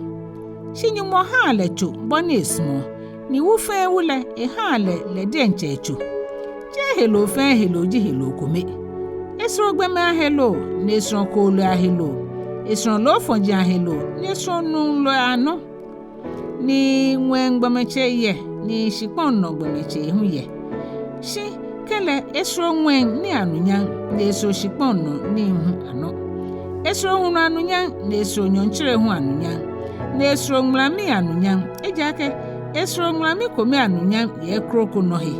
Shi Nyɔŋmɔ haa lɛ tso bɔ ni esumɔɔ, ni wu fɛɛ wu lɛ ehaa lɛ lɛ diɛŋtsɛ etso. Jeee heloo fɛɛ heloo ji heloo kome. Esoro gbɔmɛi aheloo, ni esoro kooloi aheloo, esoro loofɔji aheloo, ni esoro nuu loi anɔ. Ni ŋwɛi gbɔmɔtsei yɛ, ni shikpɔŋ nɔ gbɔmɔtsei hu yɛ. Shi kɛlɛ esoro ŋwɛi nii anunyam, ni esoro shikpɔŋ nɔ nii hu anɔ. Esoro hulu anunyam, ni esoro nyɔɔŋtsere hu anunyam, ni esoro ŋulamii anunyam, ejaakɛ esoro ŋulami kome anunyam yɛ ekroko nɔ he.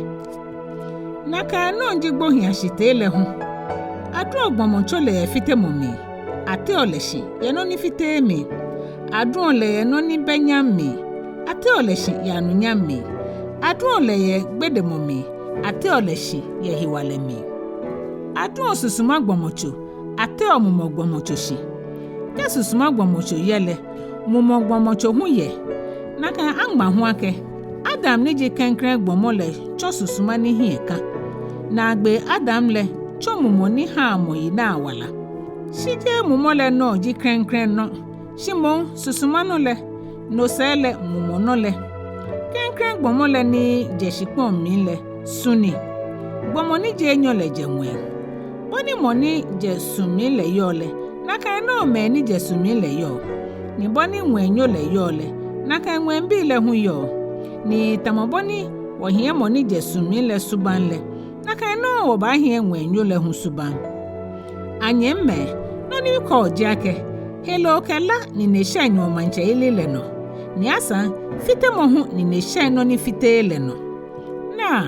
Nakai nɔŋŋ ji gbohii ashitee lɛ hu. Aduɔ gbɔmɔtso lɛ yɛ fitemɔ mli, ateɔ lɛ shi yɛ nɔ ni fiteee mli. Aduɔ lɛ yɛ nɔ ni bɛ nyam mli, ateɔ lɛ shi yɛ anunyam mli. Aduɔ lɛ yɛ gbedemɔ mli, ateɔ lɛ shi yɛ hewalɛ mli. Aduɔ susuma gbɔmɔtso, ateɔ mumɔ gbɔmɔtso shi. Kɛ susuma gbɔmɔtso yɛ lɛ, mumɔ gbɔmɔtso hu yɛ. Nakai aŋma hu akɛ, Adam ni ji klɛŋklɛŋ gbɔmɔ lɛ tsɔ susuma ni hiɛ kã. Naagbee Adam lɛ tsɔ mumɔ ni haa mɔ yi naa wala. Shi jeee mumɔ lɛ nɔ ji klɛŋklɛŋ nɔ, shi moŋ susuma nɔ lɛ, no sɛɛ lɛ mumɔ nɔ lɛ. Klɛŋklɛŋ gbɔmɔ lɛ ni jɛ shikpɔŋ mli lɛ, su ni. Gbɔmɔ ni ji enyɔ lɛ jɛ ŋwɛi. Bɔ ni mɔ ni jɛ su mli lɛ yɔɔ lɛ, nakai nɔŋŋ mɛi ni jɛ su mli lɛ yɔɔ. Ni bɔ ni ŋwɛinyo lɛ yɔɔ lɛ, nakai ŋwɛibii lɛ hu yɔɔ. Ni tamɔ bɔ ni wɔhiɛ mɔ ni jɛ su mli lɛ subaŋ lɛ, nakai nɔŋŋ wɔbaahiɛ ŋwɛinyo lɛ hu subaŋ. Anyɛmimɛi, nɔ ni mikɛɔ ji akɛ, heloo kɛ la nine shɛŋ Nyɔŋmɔ maŋtsɛyeli lɛ nɔ, ni asaŋ fitemɔ hu nine shɛŋ nɔ ni fiteee lɛ nɔ. Naa,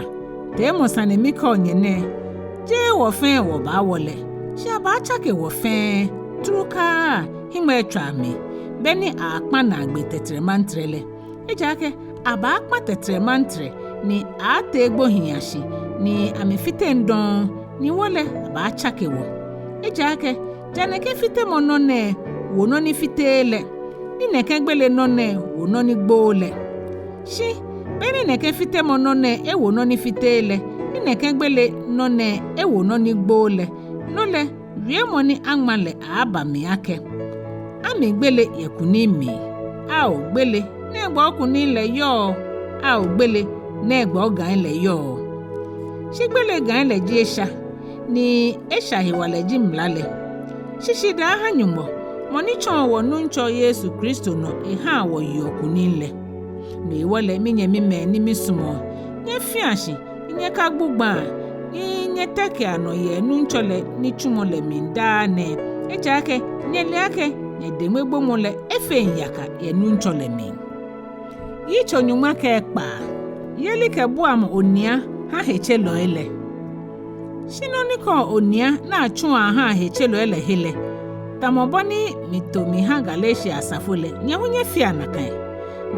teemɔ sane mikɛɔ nyɛ nɛɛ, jeee wɔ fɛɛ wɔbaawɔ lɛ, shi abaatsake wɔ fɛɛ, trukaa, hiŋmɛitswaa mli, beni aakpa naagbee tɛtrɛmantrɛ lɛ. Ejaakɛ abaakpa tɛtrɛmantrɛ, ni aaatee gbohii ashi, ni amɛfiteŋ dɔŋŋ, ni wɔ lɛ abaatsake wɔ. Ejaakɛ ja nɛkɛ fitemɔ nɔ nɛɛ wo nɔ ni fiteee lɛ, ni nɛkɛ gbele nɔ nɛɛ wo nɔ ni gbooo lɛ. Shi beni nɛkɛ fitemɔ nɔ nɛɛ ewo nɔ ni fiteee lɛ, ni nɛkɛ gbele nɔ nɛɛ ewo nɔ ni gbooo lɛ, no lɛ wiemɔ ni aŋma lɛ aaaba mli akɛ: Ami gbele yɛ kunim mli. Ao gbele, nɛgbɛ okunim lɛ yɔɔ? Ao gbele, nɛgbɛ ogãi lɛ yɔɔ? Shi gbele gãi lɛ ji esha, ni esha hewalɛ ji mla lɛ. Shi shidaa aha Nyɔŋmɔ, mɔ ni tsɔɔ wɔ Nuŋtsɔ Yesu Kristo nɔ ehaa wɔyeɔ kunim lɛ. No hewɔ lɛ, minyɛmimɛi ni misumɔɔ, nyɛfia shi, nyɛkagbugbaa, ni nyɛtekea nɔ yɛ Nuŋtsɔ lɛ nitsumɔ lɛ mli daa nɛɛ, ejaakɛ nyɛle akɛ nyɛdeŋmegbomɔ lɛ efeŋ yaka yɛ Nuŋtsɔ lɛ mli. Yitso nyɔŋma kɛ ekpaa. Yelikɛbuamɔ onia ha hetselɔi lɛ. Shi nɔ ni kɔɔ onia ni atsuɔ ahaa hetselɔi lɛ he lɛ, tamɔ bɔ ni mito miha Galatia asafo lɛ, nyɛ hu nyɛfea nakai.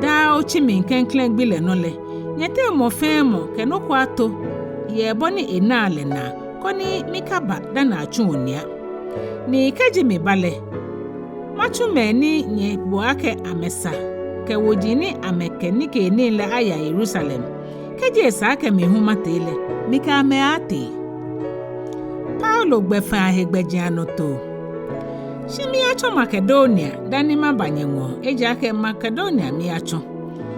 Daa otsi mli klɛŋklɛŋ gbi lɛ nɔ lɛ, nyɛteŋ mɔ fɛɛ mɔ kɛ nɔ ko ato yɛ bɔ ni enaa lɛ naa, koni mikaba dani atsu onia. Ni kɛji miba lɛ, matsu mɛi ni nyɛbuɔ akɛ amɛsa kɛ woji ni amɛkɛ nikeenii lɛ aya Yerusalem. Kɛji esa akɛ mi hu matee lɛ, mikɛ amɛ aaatee. Paulo gbɛfaa he gbɛjianɔtoo. Shi miyaatsɔ Makedonia dani maba nyɛŋɔɔ, ejaakɛ Makedonia miyaatsɔ.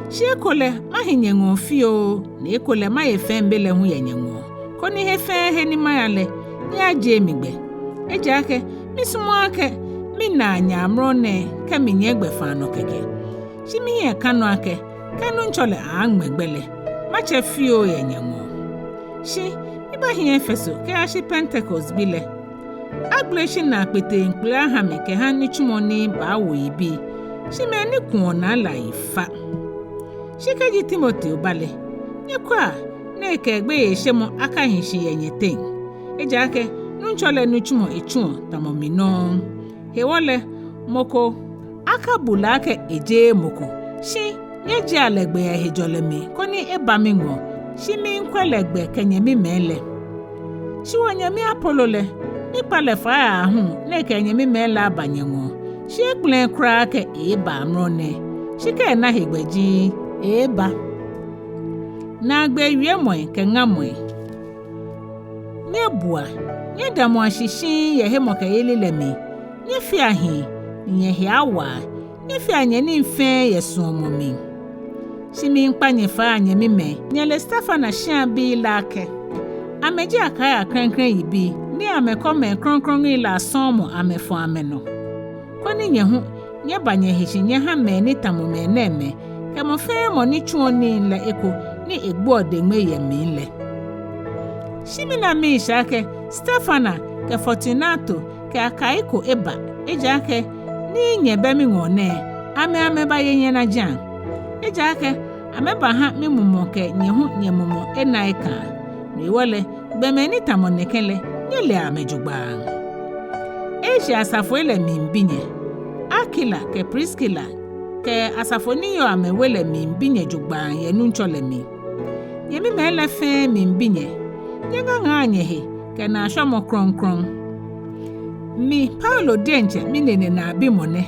Shi ekolɛ mahi nyɛŋɔɔ fioo, ni ekolɛ maye fɛi be lɛ hu yɛ nyɛŋɔɔ, koni he fɛɛ he ni maya lɛ, nyɛyajie mi gbɛ. Ejaakɛ misumɔɔɔ akɛ minaa nyɛ amrɔ nɛɛ kɛ minyiɛ gbɛfaa nɔ kɛkɛ. Shi mihiɛ ka nɔ akɛ, kɛ Nuŋtsɔ lɛ aaaŋmɛ gbɛ lɛ, matsɛ fioo yɛ nyɛŋɔɔ. Shi mibahi Efeso kɛyashi Pentekoste gbi lɛ. Agbele shinaa kpeteŋkpele aha mi kɛha nitsumɔ ni baawo yibii, shi mɛi ni kuɔ naa lɛ ayi fa. Shi kɛji Timoteo ba lɛ, nyɛkwɛa ni ekɛ gbeyeishemɔ akahi shi yɛ nyɛteŋ. Ejaakɛ Nuŋtsɔ lɛ nitsumɔ etsuɔ tamɔ mi nɔŋŋ. Hewɔ lɛ, mɔ ko akabu lɛ akɛ ejeee mɔ ko, shi Nyɛjiea lɛ gbɛ yɛ hejɔlɛ mli, koni eba miŋɔɔ, shi miikwɛ lɛ gbɛ kɛ nyɛmimɛi lɛ. Shi wɔnyɛmi Apolo lɛ, mikpa lɛ fai aahu ni ekɛ enyɛmimɛi lɛ aba nyɛŋɔɔ, shi ekpɛlɛɛɛ kwraa akɛ eeeba amrɔ nɛɛ, shi kɛ ena hegbɛ ji, eeeba. Naagbee wiemɔi kɛ ŋamɔi. Nyɛbua, nyɛdamɔa shi shiŋŋ yɛ hemɔkɛyeli lɛ mli, nyɛfea hii, ni nyɛhe awa, nyɛfea nyɛnii fɛɛ yɛ suɔmɔ mli. Shi miikpa nyɛ fai, anyɛmimɛi, nyɛle Stefana shia bii lɛ akɛ, amɛji Akaia klɛŋklɛŋ yibii, ni amɛkɔ mɛi krɔŋkrɔŋi lɛ asɔɔmɔ amɛfɔ amɛnɔ. Koni nyɛ hu nyɛba nyɛhe shi nyɛha mɛi ni tamɔ mɛnɛɛmɛi, kɛ mɔ fɛɛ mɔ ni tsuɔ nii lɛ eko ni egboɔ deŋme yɛ mli lɛ. Shi mina miishɛɛ akɛ Stefana kɛ Fortunato kɛ Akaiko eba, ejaakɛ ni nyɛbɛ miŋɔɔ nɛɛ, amɛ amɛbaye nyɛnajiaŋ. Ejaakɛ amɛbaha mimumɔ kɛ nyɛ hu nyɛmumɔ ena ekaa. No hewɔ lɛ, gbɔmɛi ni tamɔ nɛkɛ lɛ, nyɛlea amɛ jogbaŋŋ. Asia asafoi lɛ miibi nyɛ. Akila kɛ Priskila kɛ asafo ni yɔɔ amɛwe lɛ miibi nyɛ jogbaŋŋ yɛ Nuŋtsɔ lɛ mli. Nyɛmimɛi lɛ fɛɛ miibi nyɛ. Nyɛŋaŋaa nyɛhe kɛ naashwɔmɔ krɔŋkrɔŋ. Mi Paulo diɛŋtsɛ minine naa bimɔ nɛ.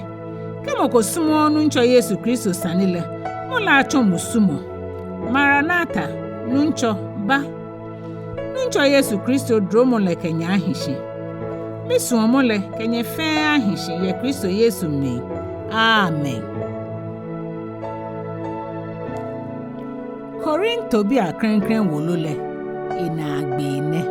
Kɛ mɔ ko sumɔɔɔ Nuŋtsɔ Yesu Kristo sane lɛ, mɔ lɛ atsɔ musumɔ. Maranata, Nuŋtsɔ, ba. Nuŋtsɔ Yesu Kristo duromɔ lɛ kɛ nyɛ ahi shi. Misuɔmɔ lɛ kɛ nyɛ fɛɛ ahi shi yɛ Kristo Yesu mli. Amen. Korintobii aklɛŋklɛŋ wolo lɛ, enaagbee nɛ.